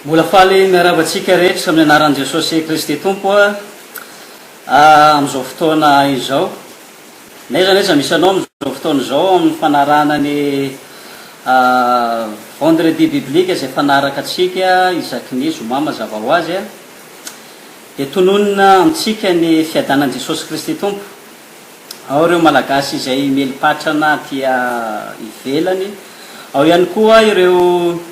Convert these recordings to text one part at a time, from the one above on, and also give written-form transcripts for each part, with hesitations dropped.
Mbola faly miarahaba antsika rehetra amin'ny anaran'i Jesosy Kristy Tompo amin'izao fotoana izao. N'aiza n'aiza misy anao amin'izao fotoana izao amin'ny fanarahana ny Vendredi Biblique izay fanaraka antsika isaky ny zoma mazava ho azy dia tononina amintsika ny fiadanan'i Jesosy Kristy Tompo. Ao ireo Malagasy izay mieli-patrana aty ivelany, ao ihany koa ireo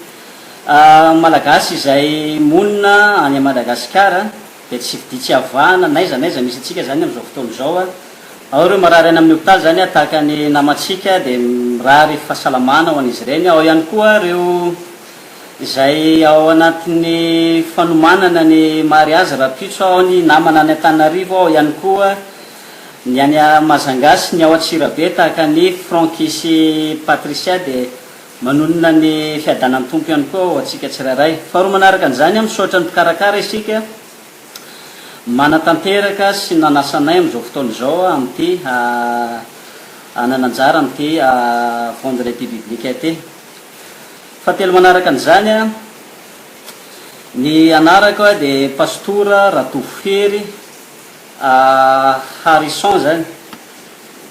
Malagasy izay monina any Madagasikara dia tsy tsy avahana n'aiza n'aiza misy antsika izany amin'izao fotoana izao. Ao ireo marary any amin'ny hopitaly izany tahaka ny namantsika dia mirary fahasalamana ho an'izy ireny. Ao ihany koa ireo izay ao anatin'ny fanomanana ny mariazy rahampitso, ao ny namana any Antananarivo, ao ihany koa ny any Mahajanga sy ny ao Antsirabe tahaka an'i Francky sy Patricia dia manonona ny fiadanan'ny Tompo ihany koa ho antsika tsirairay. Faharoa manaraka an'izany, misaotra ny mpikarakara isika. Manatanteraka sy nanasa anay amin'izao fotoana izao amin'ity hanana anjara amin'ity Vendredi Biblique ity. Fahatelo manaraka an'izany, ny anarako dia Pastora Ratovohery Harrison izany,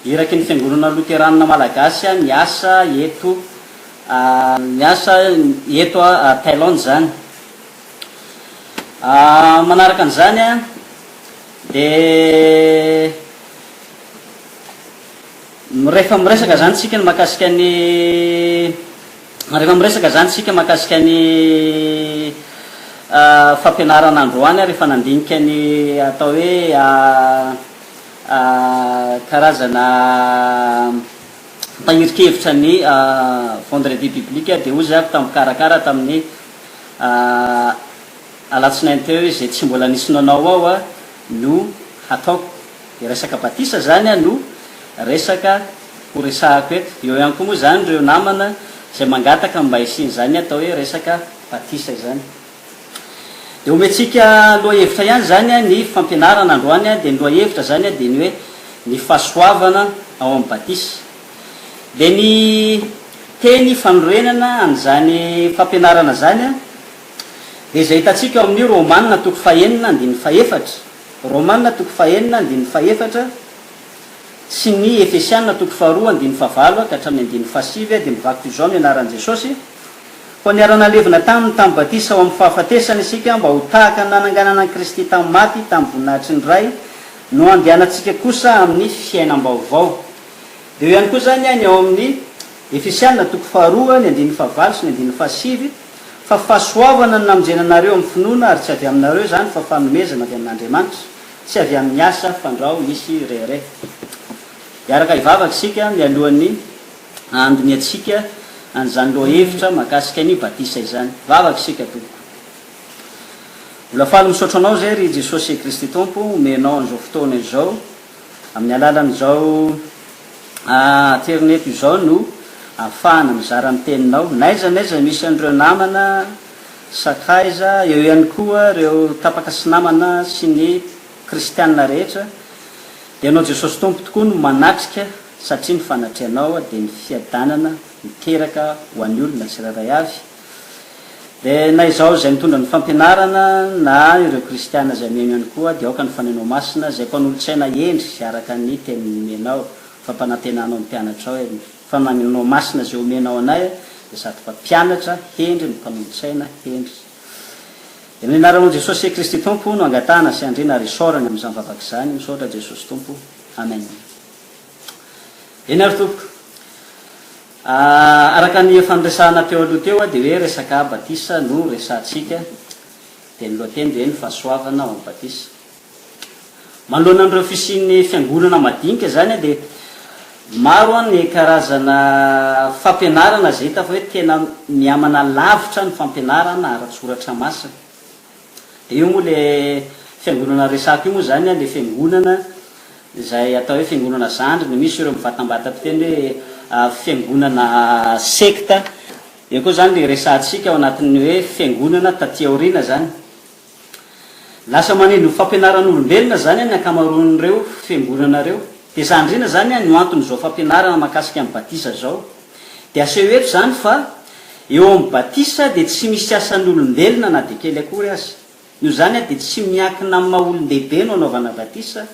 iraky ny Fiangonana Loterana Malagasy miasa eto miasa eto Thaïlande izany. Manaraka an'izany dia rehefa miresaka izany isika ny mahakasika ny rehefa miresaka izany isika mahakasika ny fampianarana androany rehefa nandinika ny atao hoe karazana tahirin-kevitra ny vendredi biblique dia hoy za tamin'ny mpikarakara tamin'ny Alatsinainy teo izay tsy mbola nisy nanao ao no hataoko. Dia resaka batisa izany no resaka ho resahako eto. Eo ihany koa moa izany ireo namana izay mangataka mba hisian'izany atao hoe resaka batisa izany. Dia omentsika lohahevitra ihany izany ny fampianarana androany, dia ny lohahevitra izany dia ny hoe ny fahasoavana ao amin'ny batisa. Dia ny teny fanorenana an'izany fampianarana izany dia izay hitantsika ao amin'ny Romana toko fahenina andininy fahefatra, Romana toko fahenina andininy fahefatra, sy ny Efesiana toko faharoa andininy fahavalo ka hatramin'ny andininy fahasivy dia mivaky toy izao ny anaran'i Jesosy, Koa niara-nalevina taminy tamin'ny batisa ho amin'ny fahafatesana isika mba ho tahaka ny nananganana an'i Kristy tamin'ny maty tamin'ny voninahitry ny Ray no handehanantsika kosa amin'ny fiainam-baovao. Dia eo ihany koa izany ny ao amin'ny Efesiana toko faharoa, ny andininy fahavalo sy ny andininy fahasivy, Fa fahasoavana no namonjena anareo amin'ny finoana, ary tsy avy aminareo izany fa fanomezana avy amin'Andriamanitra, tsy avy amin'ny asa, fandrao hisy rehareha. Hiaraka hivavaka isika mialohan'ny handinihantsika an'izany lohahevitra mahakasika ny batisa izany. Vavaka isika tompoko. Mbola faly misaotra Anao izay ry Jesosy Kristy Tompo, omenao an'izao fotoana izao. Amin'ny alalan'izao aterineto izao no ahafahana mizara ny teninao n'aiza n'aiza misy an'ireo namana, sakaiza, eo ihany koa ireo tapaka sy namana sy ny kristianina rehetra. Dia Ianao Jesosy Tompo tokoa no manatrika satria ny fanatrehanao dia ny fiadanana miteraka ho an'ny olona tsirairay avy. Dia na izaho izay mitondra ny fampianarana na ireo kristiana izay mihaino ihany koa dia aoka ny Fanahinao Masina izay mpanolo-tsaina hendry araka ny teny nomenao, fampanantenanao ny mpianatrao e, ny Fanahinao Masina izay omenao anay dia sady mpampianatra hendry no mpanolo-tsaina hendry. Dia amin'ny anaranao Jesosy Kristy Tompo no angatahana sy andriana ary isaorana amin'izany vavaka izany. Misaotra Jesosy Tompo. Amen. Eny ary tompoko. Araka ny efa niresahana teo aloha teo dia hoe resaka batisa no resahantsika. Dia ny lohateny dia hoe ny fahasoavana ao amin'ny batisa. Manoloana an'ireo fisian'ny fiangonana madinika izany dia maro ny karazana fampianarana izay hita fa hoe tena mihamana lavitra ny fampianarana ara-tsoratra masina. Dia io moa ilay fiangonana resahako io moa izany ilay fiangonana izay atao hoe fiangonana zandriny, misy ireo mivatambatam-piteny hoe fiangonana sekta. Eo koa izany ilay resahantsika ao anatin'ny hoe fiangonana taty aoriana izany. Lasa manindry ny fampianaran'olombelona izany ny ankamaroan'ireo fiangonana ireo. Dia izany indrindra izany no anton'izao fampianarana mahakasika ny batisa izao. Dia aseho eto izany fa eo amin'ny batisa dia tsy misy asan'olombelona na dia kely akory aza. Noho izany dia tsy miankina amin'ny maha olon-dehibe no anaovana batisa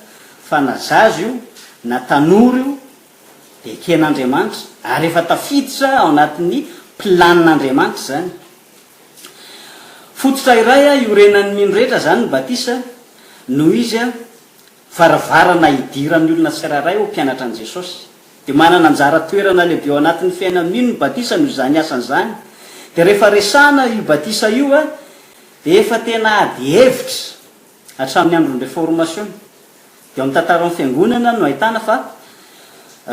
fa na zaza io na tanora io dia eken'Andriamanitra ary efa tafiditra ao anatin'ny planin'Andriamanitra izany. Fototra iray iorenan'ny mino rehetra izany ny batisa noho izy varavarana hidiran'ny olona tsirairay ho mpianatra an'i Jesosy. Dia manana anjara toerana lehibe ao anatin'ny fiainan'ny mino ny batisa noho izany asany izany. Dia rehefa resahana io batisa io dia efa tena ady hevitra hatramin'ny andron'ny Reformasiona. Dia ao amin'ny tantaran'ny Fiangonana no ahitana fa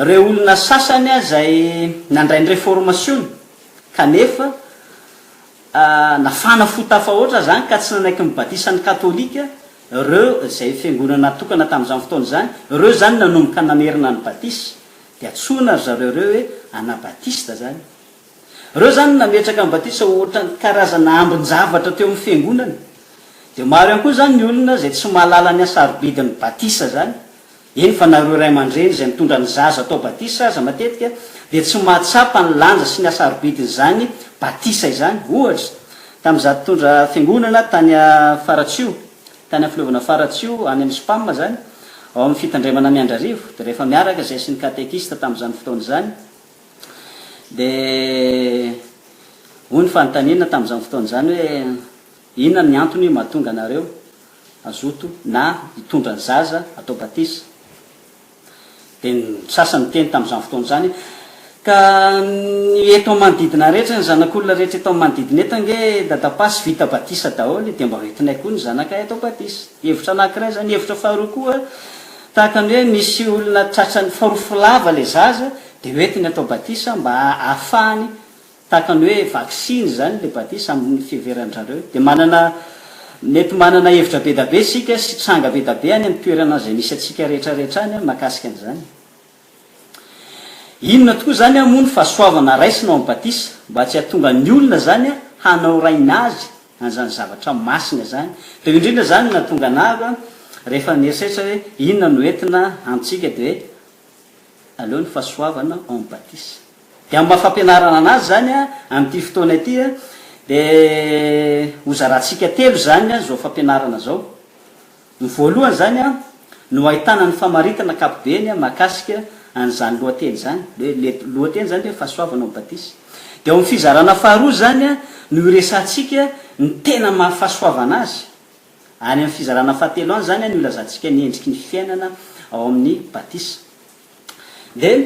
ireo olona sasany izay nandray ny Reformasiona kanefa nafana fo tafahoatra izany ka tsy nanaiky ny batisan'ny Katolika, ireo izay fiangonana natokana tamin'izany fotoana izany, ireo izany nanomboka namerina ny batisa, dia antsoina ry zareo ireo hoe Anabatista izany. Ireo izany no nametraka ny batisa ho ohatran'ny karazana ambin-javatra teo amin'ny fiangonana. Dia maro ihany koa izany ny olona izay tsy mahalala ny hasarobidin'ny batisa izany. Eny fa na ireo ray aman-dreny izay mitondra ny zaza atao batisa aza matetika dia tsy mahatsapa ny lanja sy ny hasarobidin'izany batisa izany. Ohatra, tamin'izaho nitondra fiangonana tany Faratsiho, tany amin'ny fileovana Faratsiho any amin'ny Spam izany, ao amin'ny fitandremana Miandrarivo, dia rehefa miaraka izahay sy ny katekista tamin'izany fotoana izany, Dia hoy ny fanontaniana tamin'izany fotoana izany hoe, inona ny antony mahatonga anareo hazoto na hitondra ny zaza hatao batisa? Dia ny sasany niteny tamin'izany fotoana izany, ka ny eto amin'ny manodidina rehetra, ny zanak'olona rehetra eto amin'ny manodidina eto ange dadapasy vita batisa daholo, dia mba hoentinay koa ny zanakay hatao batisa. Hevitra anankiray izany. Hevitra faharoa koa, tahaka ny hoe misy olona tratran'ny farofy lava ilay zaza, Dia hoentiny atao batisa mba ahafahany tahaka ny hoe vaksiny izany ilay batisa amin'ny fiheveran-dry zareo. Dia manana, mety manana hevitra be da be isika sy tranga be da be any amin'ny toerana izay misy antsika rehetra rehetra any mahakasika an'izany. Inona tokoa izany moa ny fahasoavana raisina ao amin'ny batisa mba tsy hahatonga ny olona izany hanao rain'azy an'izany zavatra masina izany. Dia io indrindra izany no nahatonga anah rehefa nieritreritra hoe inona no entina amintsika dia hoe Aleo ny fahasoavana ao amin'ny batisa. Dia amin'ny maha fampianarana anazy izany amin'ity fotoana ity dia hozarantsika telo izany izao fampianarana izao. Ny voalohany izany no ahitana ny famaritana ankapobeny mahakasika an'izany lohateny izany. Ilay lohateny izany dia hoe fahasoavana ao amin'ny batisa. Dia ao amin'ny fizarana faharoa izany no hiresahantsika ny tena maha fahasoavana azy. Any amin'ny fizarana fahatelo any izany no ilazantsika ny endriky ny fiainana ao amin'ny batisa. Dia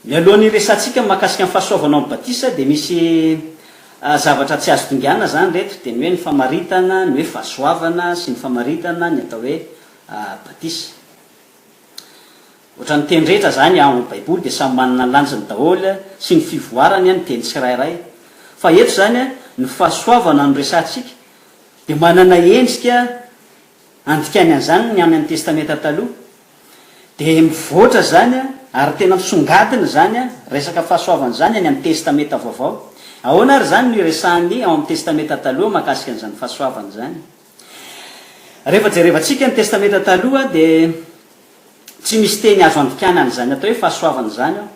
mialohan'ny hiresahantsika mahakasika ny fahasoavana ao amin'ny batisa dia misy zavatra tsy azo dinganina izany ireto, dia ny hoe ny famaritana ny hoe fahasoavana sy ny famaritana ny atao hoe batisa. Ohatran'ny teny rehetra izany ao amin'ny baiboly dia samy manana ny lanjany daholo sy ny fivoarany ny teny tsirairay. Fa eto izany ny fahasoavana no resahantsika Dia manana endrika andikany an'izany ny any amin'ny Testamenta Taloha. Dia mivoatra izany ary tena misongadina izany resaka fahasoavana izany any amin'ny Testamenta Vaovao. Ahoana ary izany no iresahan'ny ao amin'ny Testamenta Taloha mahakasika an'izany fahasoavana izany? Rehefa jerevantsika ny Testamenta Taloha dia tsy misy teny azo andikana an'izany atao hoe fahasoavana izany ao.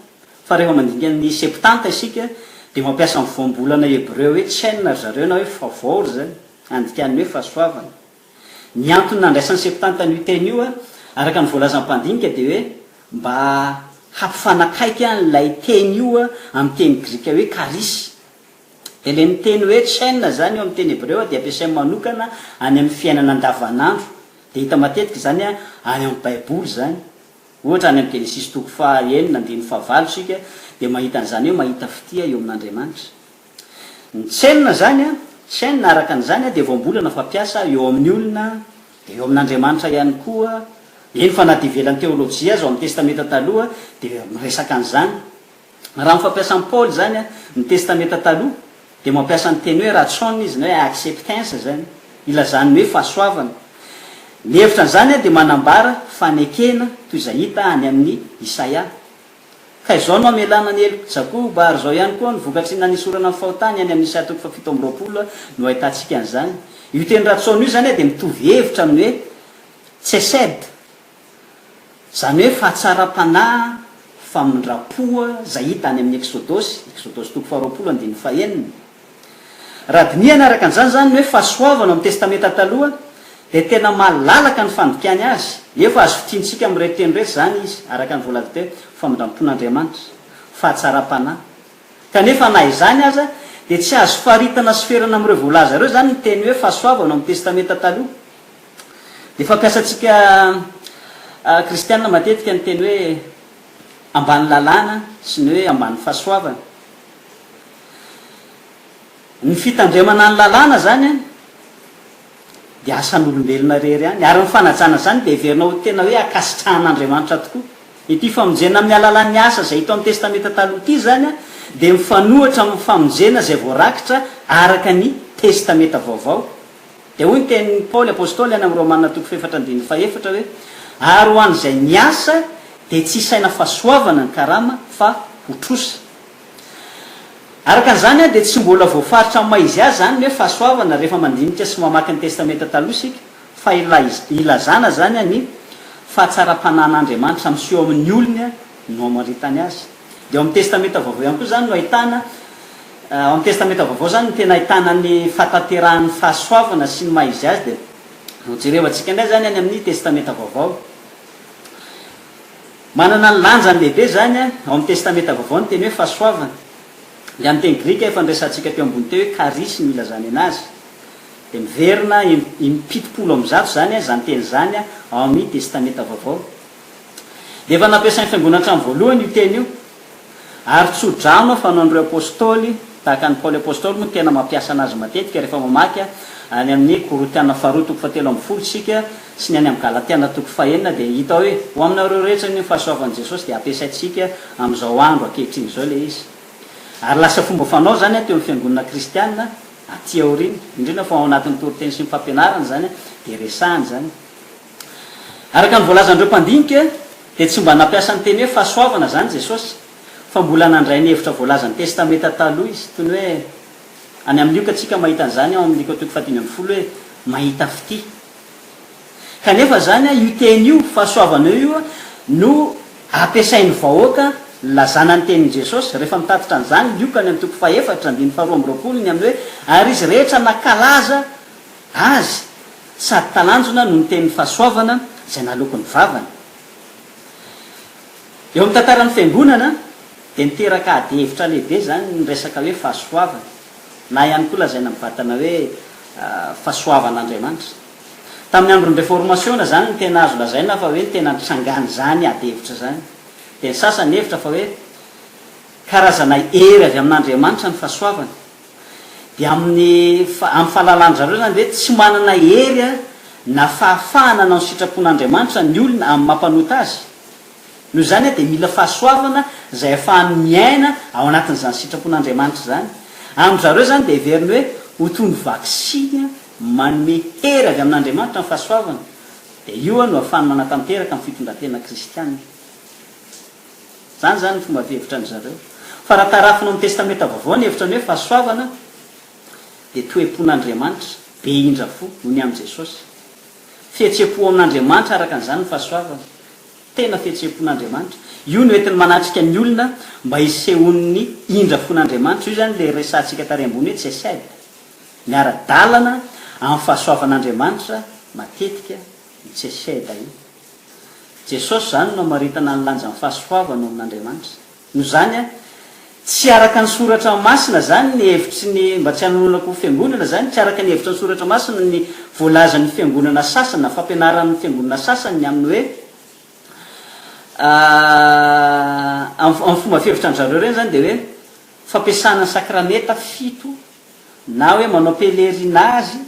Fa rehefa mandinika ny Septanta isika dia mampiasa ny voambolana hebreo hoe chen ry zareo na hoe favor izany, andikany hoe fahasoavana. Ny antony nandraisan'ny Septanta an'io teny io araka ny voalazan'ny mpandinika dia hoe mba hampifanakaiky an'ilay teny io amin'ny teny grika hoe charis. Dia ilay miteny hoe chen izany eo amin'ny teny hebreo dia ampiasainy manokana any amin'ny fiainana andavanandro. Dia hita matetika izany any amin'ny Baiboly izany. Ohatra, any amin'ny Genesisy toko faha enina andininy faha valo isika dia mahita an'izany hoe mahita fitia eo amin'Andriamanitra. Ny tsenina izany an! Chaîne araka an'izany dia voambolana fampiasa eo amin'ny olona, dia eo amin'Andriamanitra ihany koa, eny fa na dia ivelan'ny teolojia aza ao amin'ny Testamenta Taloha dia miresaka an'izany. Raha ny fampiasan'i Paoly izany ny Testamenta Taloha dia mampiasa ny teny hoe ratson izy na hoe acceptance izany, ilazany ny hoe fahasoavana. Ny hevitra an'izany dia manambara fanekena toy izay hita any amin'ny Isaia. Ka izao no hamelana ny helok'i Jakoba, ary izao ihany koa no vokatry ny nanesorana ny fahotany, any amin'ny Isaia toko fahafito amby 20 no ahitantsika an'izany. Io teny ratson io izany dia mitovy hevitra amin'ny hoe chesed, izany hoe fahatsaram-panahy, famindram-po, izay hita any amin'ny Eksodosy, Eksodosy toko faharoapolo andininy fahenina. Raha dinihana araka an'izany izany ny hoe fahasoavana ao amin'ny Testamenta Taloha dia tena malalaka ny fandikany azy, nefa azo fintintsika amin'ireto teny ireto izany izy, araka ny voalaza teo, famindram-pon'Andriamanitra, fahatsaram-panahy. Kanefa na izany aza dia tsy azo faritana sy ferana amin'ireo voalaza ireo izany ny teny hoe fahasoavana ao amin'ny Testamenta Taloha. Dia fampiasantsika kristiana matetika ny teny hoe ambany lalàna sy ny hoe ambany fahasoavana. Ny fitandremana ny lalàna izany dia asan'olombelona irery ihany, ary ny fanajana izany dia heverina ho tena hoe ankasitrahan'Andriamanitra tokoa. Ity famonjena amin'ny alalan'ny asa izay hita ao amin'ny Testamenta Taloha ity izany dia mifanohitra amin'ny famonjena izay voarakitra araka ny Testamenta Vaovao. Dia hoy ny tenin'i Paoly Apostoly any amin'ny Romana toko fahefatra andininy fahefatra hoe, Ary ho an'izay miasa dia tsy isaina fahasoavana ny karama fa ho trosa. Araka an'izany dia tsy mbola voafaritra amin'ny maha izy azy izany ny hoe fahasoavana rehefa mandinika sy mamaky ny Testamenta Taloha isika, fa ilay ilazana izany ny fahatsaram-panahin'Andriamanitra miseho amin'ny olony no amaritany azy. Dia ao amin'ny Testamenta Vaovao ihany koa izany no ahitana, ao amin'ny Testamenta Vaovao izany no tena ahitana ny fahatanterahan'ny fahasoavana sy ny maha izy azy dia hojerevantsika indray izany any amin'ny Testamenta Vaovao. Manana ny lanjany lehibe izany ao amin'ny Testamenta Vaovao ny teny hoe fahasoavana. Ilay amin'ny teny grika efa noresahantsika teo ambony teo hoe charis no ilazany anazy. Dia miverina im-pitopolo ambizato izany izany teny izany ao amin'ny Testamenta Vaovao. Dia efa nampiasain'ny Fiangonana hatramin'ny voalohany io teny io. Ary tso-drano fanaon'ireo Apostoly, tahaka an'i Paoly Apostoly moa no tena mampiasa anazy matetika rehefa mamaky any amin'ny Korintiana faharoa toko fahatelo ambin'ny folo isika sy ny any amin'ny Galatiana toko fahenina dia hita hoe ho aminareo rehetra anie ny fahasoavan'i Jesosy dia ampiasaintsika amin'izao andro ankehitriny izao ilay izy. Ary lasa fomba fanao izany teo amin'ny fiangonana kristiana aty aoriana, indrindra fa ao anatin'ny toriteny sy ny fampianarana izany dia resahina izany. Araka ny voalazan'ireo mpandinika dia tsy mba nampiasa ny teny hoe fahasoavana izany Jesosy, fa mbola nandray ny hevitra voalazan'ny Testamenta Taloha Izy, toy ny hoe any amin'ny Lioka tsika mahita an'izany ao amin'ny Lioka toko fahadimy ambin'ny folo hoe mahita fitia. Kanefa izany io teny io, fahasoavana io, no ampiasain'ny vahoaka nilazana ny tenin'i Jesosy, rehefa mitatitra an'izany Lioka any amin'ny toko fahefatra andininy faharoa amby 20 ny amin'ny hoe ary izy rehetra nankalaza Azy, sady talanjona noho ny tenin'ny fahasoavana izay naloaky ny vavany. Eo amin'ny tantaran'ny Fiangonana dia niteraka ady hevitra lehibe izany ny resaka hoe fahasoavana, na ihany koa lazaina mivantana hoe fahasoavan'Andriamanitra. Tamin'ny andron'ny Reformasiona izany no tena azo lazaina fa hoe tena nitrangan'izany ady hevitra izany. Dia ny sasany nihevitra fa hoe karazana hery avy amin'Andriamanitra ny fahasoavana. Dia amin'ny amin'ny fahalalan-dry zareo izany dia tsy manana hery na fahafahana hanao ny sitrapon'Andriamanitra ny olona amin'ny maha mpanota azy. Noho izany dia mila fahasoavana izay ahafahany miaina ao anatin'izany sitrapon'Andriamanitra izany. Amin-dry zareo izany dia heveriny hoe ho toy ny vaksiny manome hery avy amin'Andriamanitra ny fahasoavana. Dia io no ahafahany manatanteraka ny fitondran-tena kristiana. Izany izany ny fomba fihevitra an-dry zareo. Fa raha tarafina ao amin'ny Testamenta Vaovao ny hevitra ny hoe fahasoavana dia toe-pon'Andriamanitra, be indra fo, noho ny amin'i Jesosy. Fihetseham-po ao amin'Andriamanitra araka an'izany ny fahasoavana. Tena fihetseham-pon'Andriamanitra. Io no entiny manatrika ny olona mba hisehoan'ny indra fon'Andriamanitra. Io izany ilay resahantsika tary ambony hoe chesed. Miara-dalana amin'ny fahasoavan'Andriamanitra matetika io chesed io. Jesosy izany no amaritana ny lanjan'ny fahasoavana ao amin'Andriamanitra. Noho izany, tsy araka ny Soratra Masina izany ny hevitry ny, mba tsy hanononako ho fiangonana izany, tsy araka ny hevitry ny Soratra Masina ny voalazan'ny fiangonana sasany na fampianaran'ny fiangonana sasany ny amin'ny hoe, amin'ny fomba fihevitra an-dry zareo ireny izany dia hoe fampiasana ny sakrameta fito. na hoe manao pèlerinage,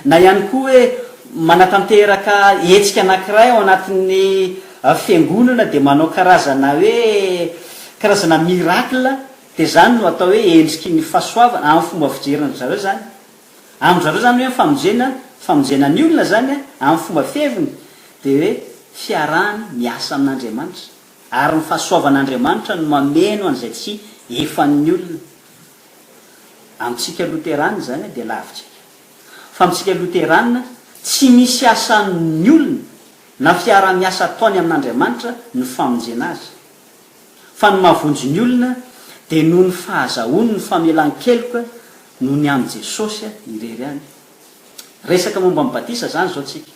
na ihany koa hoe manatanteraka hetsika anankiray ao anatin'ny fiangonana dia manao karazana hoe karazana miracle, dia izany no atao hoe endriky ny fahasoavana, amin'ny fomba fijerin-dry zareo izany. Amin-dry zareo izany hoe ny famonjena, famonjena ny olona izany amin'ny fomba fiheviny dia hoe fiarahany miasa amin'Andriamanitra. Ary ny fahasoavan'Andriamanitra no mameno an'izay tsy efan'ny olona. Amintsika Loterana izany dia lavintsika. Fa amintsika Loterana, tsy misy asan'ny olona na fiaraha-miasa ataony amin'Andriamanitra ny famonjena azy. Fa ny mahavonjy ny olona dia noho ny fahazahoany ny famelan-keloka noho ny amin'i Jesosy irery ihany. Resaka momba ny batisa izany izao tsika.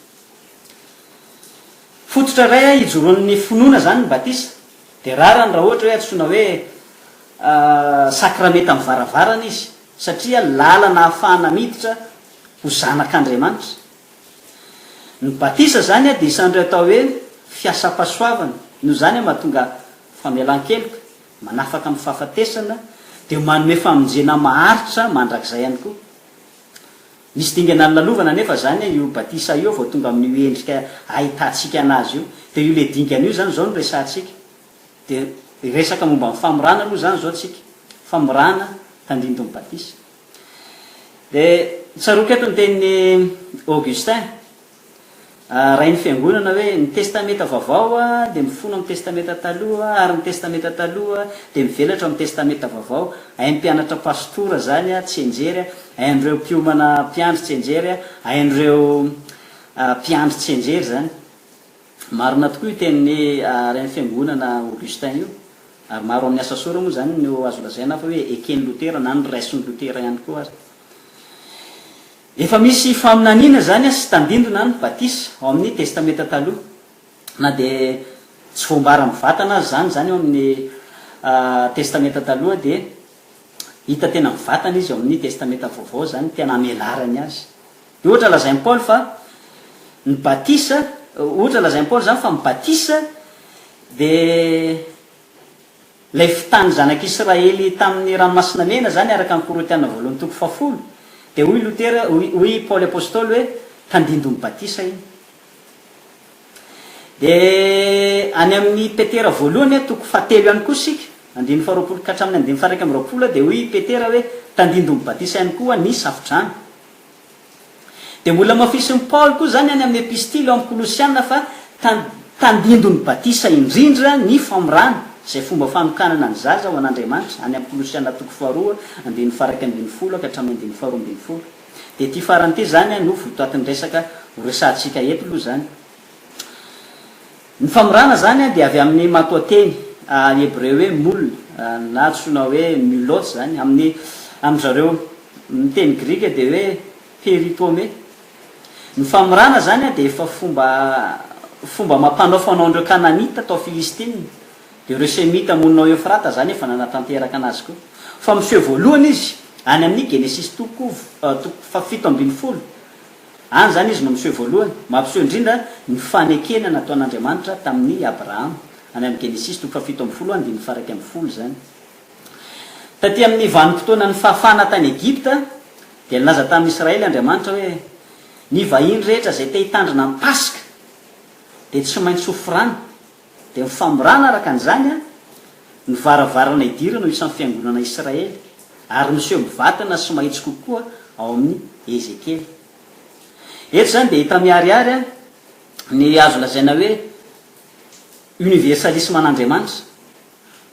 Fototra iray ijoroan'ny finoana izany ny batisa. Dia rariny raha ohatra hoe antsoina hoe sakramenta amin'ny varavarana izy, satria lalana ahafahana miditra ho zanak'Andriamanitra. Ny batisa izany dia isan'ireo atao hoe fiasam-pahasoavana, noho izany mahatonga famelan-keloka, manafaka amin'ny fahafatesana, dia manome famonjena maharitra mandrakizay ihany koa. Misy dingana nolalovana anefa izany io batisa io vao tonga amin'io endrika ahitantsika anazy io. Dia io ilay dingana io izany izao no resahantsika. Dia hiresaka momba ny famorana aloha izany izao tsika. Famorana tandindon'ny batisa. Dia tsaroako eto ny tenin'i Augustin. Rain'ny Fiangonana hoe, ny Testamenta Vaovao dia mifono amin'ny Testamenta Taloha, ary ny Testamenta Taloha dia mivelatra ao amin'ny Testamenta Vaovao. Hain'ny mpianatra pastora izany tsianjery, hain'ireo mpiomana mpiandry tsianjery, hain'ireo mpiandry tsianjery izany. Marina tokoa io tenin'ny Rain'ny Fiangonana Augustin io, ary maro amin'ny asa sorany moa izany no azo lazaina fa hoe eken'i Lotera na noraisin'i Lotera ihany koa aza. Efa misy faminaniana izany sy tandindona ny batisa ao amin'ny Testamenta Taloha. Na dia tsy voambara mivantana aza izany izany ao amin'ny Testamenta Taloha dia hita tena mivantana izy ao amin'ny Testamenta Vaovao izany tena amelarany azy. Dia ohatra lazain'i Paoly fa ny batisa, ohatra lazain'i Paoly izany fa ny batisa dia Ilay fitàn'ny zanak'Israely tamin'ny Ranomasina Mena izany, araka ny Korintiana voalohany toko fahafolo, dia hoy Lotera, hoy i Paoly Apostoly hoe, tandindon'ny batisa iny. Dia any amin'ny Petera voalohany, toko fahatelo ihany koa isika, andininy faharoapolo ka hatramin'ny andininy faha-21, dia hoy i Petera hoe, tandindon'ny batisa ihany koa ny safodrano. Dia mbola hamafisin'i Paoly koa izany any amin'ny epistily ao amin'ny Kolosiana fa tandindon'ny batisa indrindra ny famorana, izay fomba fanokanana ny zaza ho an'Andriamanitra, any amin'ny Kolosiana toko faharoa, andininy faha-11 ka hatramin'ny andininy faharoambinifolo. Dia ity farany ity izany no votoatin'ny resaka horesahantsika eto aloha izany. Ny famorana izany dia avy amin'ny matoanteny hebreo hoe mul, na antsoina hoe mulot izany. Amin'ny amin-dry zareo miteny grika dia hoe peritome. Ny famorana izany dia efa fomba fomba amam-panao fanaon'ireo Kananita tao Filistina. Dia ireo Semita monina ao Eofrata izany efa nanatanteraka anazy koa. Fa miseho voalohany izy any amin'ny Genesisy toko toko fahafito ambinifolo. Any izany izy no miseho voalohany, mampiseho indrindra ny fanekena nataon'Andriamanitra tamin'i Abrahama. Any amin'ny Genesisy toko fahafito ambinifolo andininy faha-11 izany. Taty amin'ny vanim-potoanan'ny fahafahana tany Egypta, dia nilaza tamin'ny Israely Andriamanitra hoe, Ny vahiny rehetra izay te hitandrina ny Paska dia tsy maintsy ho forana. Dia ny famorana araka an'izany ny varavarana idirana ho isan'ny fiangonana Israely, ary miseho mivantana sy mahitsy kokoa ao amin'ny Ezekiela. Eto izany dia hita miharihary ny azo lazaina hoe universalisme an'Andriamanitra,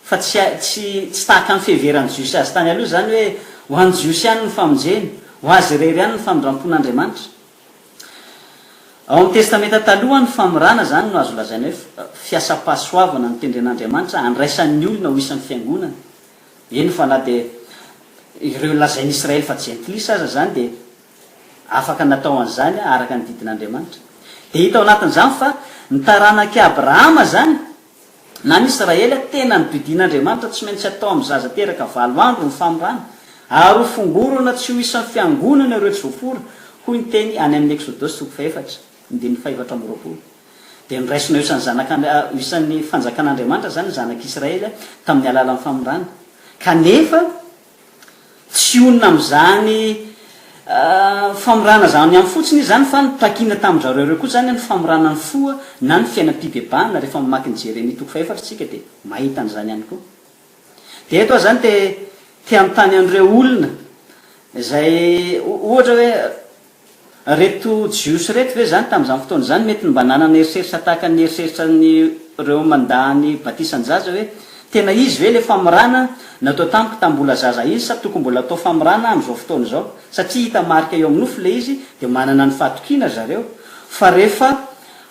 fa tsy tsy tsy tahaka ny fiheveran'ny Jiosy azy tany aloha izany hoe ho an'ny Jiosy ihany ny famonjena, ho azy irery ihany ny famindram-pon'Andriamanitra. Ao amin'ny Testamenta Taloha, ny famorana izany no azo lazaina hoe fiasam-pahasoavana notendren'Andriamanitra handraisan'ny olona ho isan'ny fiangonana. Eny fa na dia ireo lazain'i Israely fa jentilisa aza izany dia afaka natao an'izany araka ny didin'Andriamanitra. Dia hita ao anatin'izany fa ny taranak'i Abrahama izany Na ny Israely, tena nodidian'Andriamanitra tsy maintsy atao amin'ny zaza teraka valo andro ny famorana, ary ho fongorana tsy ho isan'ny fiangonana ireo tsy voafora, hoy ny teny any amin'ny Eksodosy toko fahefatra, andininy fahefatra amby roapolo. Dia noraisina ho isan'ny zanak'Andri-, ho isan'ny fanjakan'Andriamanitra izany ny zanak'Israely tamin'ny alalan'ny famorana. Kanefa, tsy honina amin'izany. Famorana izany ihany fotsiny izy izany fa notakiana tamin-dRareo ireo koa izany ny famorana ny fo na ny fiainam-pibebahana rehefa mamaky ny Jeremia toko fahefatra isika dia mahita an'izany ihany koa. Dia eto aho izany te te hanontany an'ireo olona izay ohatra hoe Reto Jiosy reto ve izany tamin'izany fotoana izany mety mba nanana eritreritra tahaka ny eritreritran'ireo mandà ny batisan-jaza hoe tena izy ve ilay famorana natao tamiko tamin'ny mbola zaza iny sa tokony mbola atao famorana amin'izao fotoana izao satria hita marika eo amin'ny nofo ilay izy dia manana ny fahatokiana ry zareo fa rehefa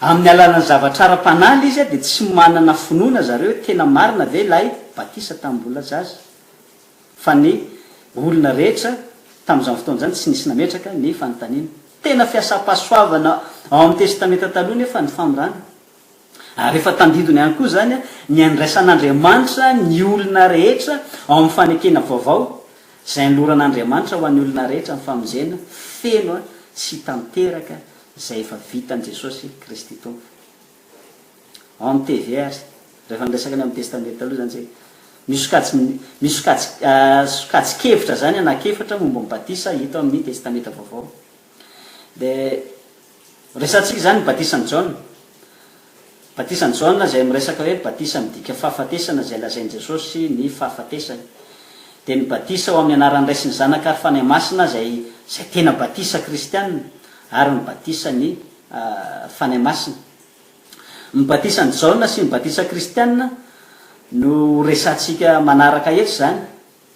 amin'ny alalan'ny zavatra ara-panahy ilay izy dia tsy manana finoana zareo hoe tena marina ve ilay batisa tamin'ny mbola zaza. Fa ny olona rehetra tamin'izany fotoana izany tsy nisy nametraka ny fanontaniana. Tena fiasam-pahasoavana ao amin'ny Testamenta Taloha nefa ny famorana. Ary efa tandindona ihany koa izany ny andraisan'Andriamanitra ny olona rehetra ao amin'ny fanekena vaovao, izay anoloran'Andriamanitra ho an'ny olona rehetra ny famonjena feno sy tanteraka izay efa vitan'i Jesosy Kristy Tompo. Ao amin'ny TV ary, rehefa niresaka ny amin'ny Testamenta Taloha izany isika, misy sokajy, misy sokajy, sokajin-kevitra izany anankiefatra momba ny batisa hita ao amin'ny Testamenta Vaovao. Dia resahantsika izany ny batisan'i Jaona. Batisan'i Jaona izay miresaka hoe batisa midika fahafatesana izay lazain'i Jesosy ny fahafatesany. Dia ny batisa ao amin'ny anaran'ny Ray sy ny Zanaka ary Fanahy Masina izay, izay tena batisa kristiana, ary ny batisan'ny Fanahy Masina. Ny batisan'i Jaona sy ny batisa kristiana no ho resahantsika manaraka eto izany,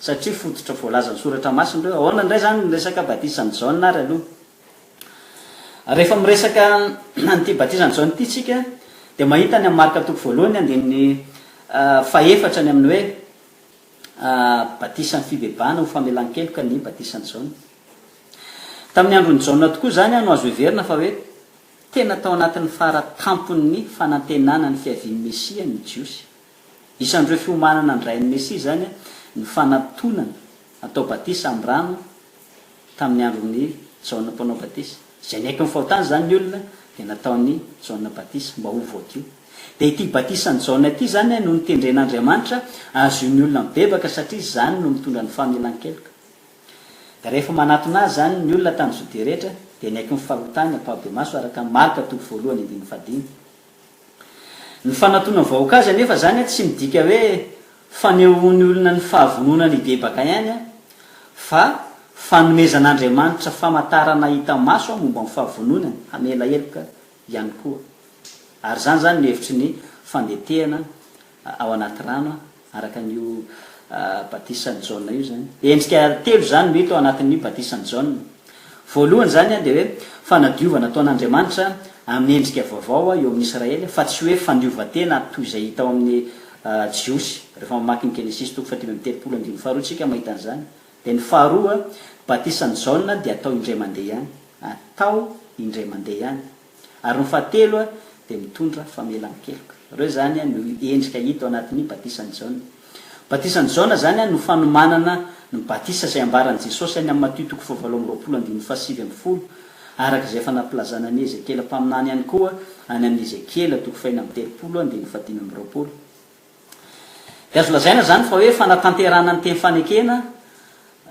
satria fototra voalazan'ny Soratra Masina ireo. Ahoana indray izany ny resaka batisan'i Jaona ary aloha? Rehefa miresaka an'ity batisan'i Jaona ity isika, dia mahita any amin'ny Marka toko voalohany andininy fahefatra ny amin'ny hoe batisan'ny fibebahana ho famelan-keloka ny batisan'i Jaona. Tamin'ny andron'i Jaona tokoa izany no azo heverina fa hoe tena tao anatin'ny fara tampon'ny fanantenana ny fiavian'ny Mesia ny Jiosy. Isan'ireo fiomanana handray ny Mesia izany ny fanatonana atao batisa amin'ny rano tamin'ny andron'i Jaona Mpanao Batisa. Izay niaiky ny fahotany izany ny olona dia nataon'i Jaona batisa mba ho voadio. Dia ity batisan'i Jaona ity izany no notendren'Andriamanitra hahazoan'ny olona mibebaka satria izany no mitondra ny famelan-keloka. Dia rehefa manatona azy izany ny olona tany Jodia rehetra, dia niaiky ny fahotany ampahibemaso araka ny Marka toko voalohany andininy fahadimy. Ny fanatonan'ny vahoaka azy anefa izany tsy midika hoe fanehoan'ny olona ny fahavononany hibebaka ihany fa fanomezan'Andriamanitra famantarana hita maso momba ny fahavononany hamela heloka ihany koa. Ary izany izany no hevitry ny fandetehana ao anaty rano araka an'io batisan'i Jaona io izany. Endrika telo izany no hita ao anatin'ny batisan'i Jaona. Voalohany izany dia hoe fanadiovana ataon'Andriamanitra amin'ny endrika vaovao eo amin'ny Israely fa tsy hoe fandiovan-tena toy izay hita ao amin'ny Jiosy. Rehefa mamaky ny Genesisy toko faha-35 andininy faharoa isika mahita an'izany. Dia ny faharoa, batisan'i Jaona dia atao indray mandeha ihany. Atao indray mandeha ihany. Ary ny fahatelo dia mitondra famelan-keloka. Ireo izany no endrika hita ao anatin'ny batisan'i Jaona. Batisan'i Jaona izany no fanomanana ny batisa izay ambaran'i Jesosy any amin'ny Matio toko fahavalo amby 20 andininy faha-19, araka izay efa nampilazana an'i Ezekiela mpaminany ihany koa any amin'ny Ezekiela toko faha-36 andininy faha-25. Dia azo lazaina izany fa hoe fanatanterahana ny teny fanekena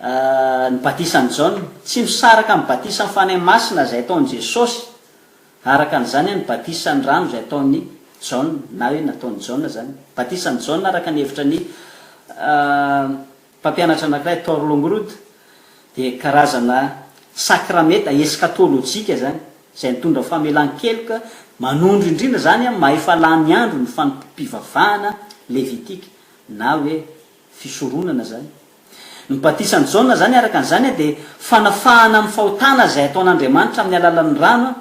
ny batisan'i Jaona. Tsy misaraka amin'ny batisan'ny Fanahy Masina izay ataon'i Jesosy araka an'izany ny batisan'ny rano izay ataon'i Jaona, na hoe nataon'i Jaona izany. Batisan'i Jaona araka ny hevitra ny mpampianatra anankiray, Tor Longrud, dia karazana sakramenta eskatolojika izany. izay nitondra famelan-keloka, manondro indrindra izany amin'ny maha efa lany andro ny fanompoam-pivavahana levitika na hoe fisoronana izany. Ny batisan'i Jaona izany araka an'izany dia fanafahana amin'ny fahotana izay ataon'Andriamanitra amin'ny alalan'ny rano,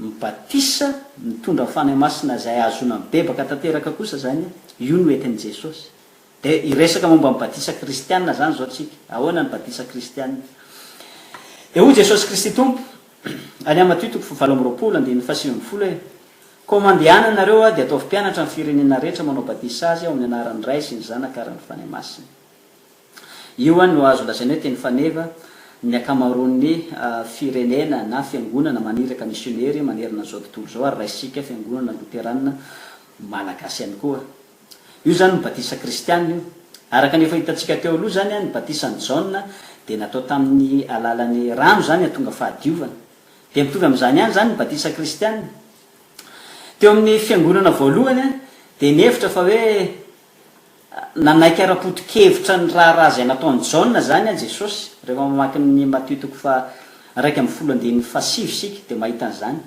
ny batisa mitondra ny Fanahy Masina izay ahazoana mibebaka tanteraka kosa izany, io no entin'i Jesosy. Dia hiresaka momba ny batisa kristiana izany izao tsika. Ahoana ny batisa kristiana? Dia hoy Jesosy Kristy Tompo, any amin'ny Matio toko fahavalo amby 20, andininy faha-19 hoe, Koa mandehana ianareo dia ataovy mpianatra ny firenena rehetra manao batisa azy ao amin'ny anaran'ny Ray sy ny Zanaka ary ny Fanahy Masina. Io no azo lazaina hoe teny faneva ny ankamaroan'ny firenena na fiangonana maniraka misionery manerana an'izao tontolo izao ary raisintsika fiangonana loterana malagasy ihany koa. Io izany ny batisa kristiana io. Araka ny efa hitantsika teo aloha izany, ny batisan'i Jaona Dia natao tamin'ny alalan'ny rano izany hahatonga fahadiovana. Dia mitovy amin'izany ihany izany ny batisa kristiana. Teo amin'ny fiangonana voalohany dia nihevitra fa hoe nanaiky ara-poto-kevitra ny raharaha izay nataon'i Jaona izany Jesosy. Rehefa mamaky ny Matio toko faha 11 andininy faha sivy isika dia mahita an'izany.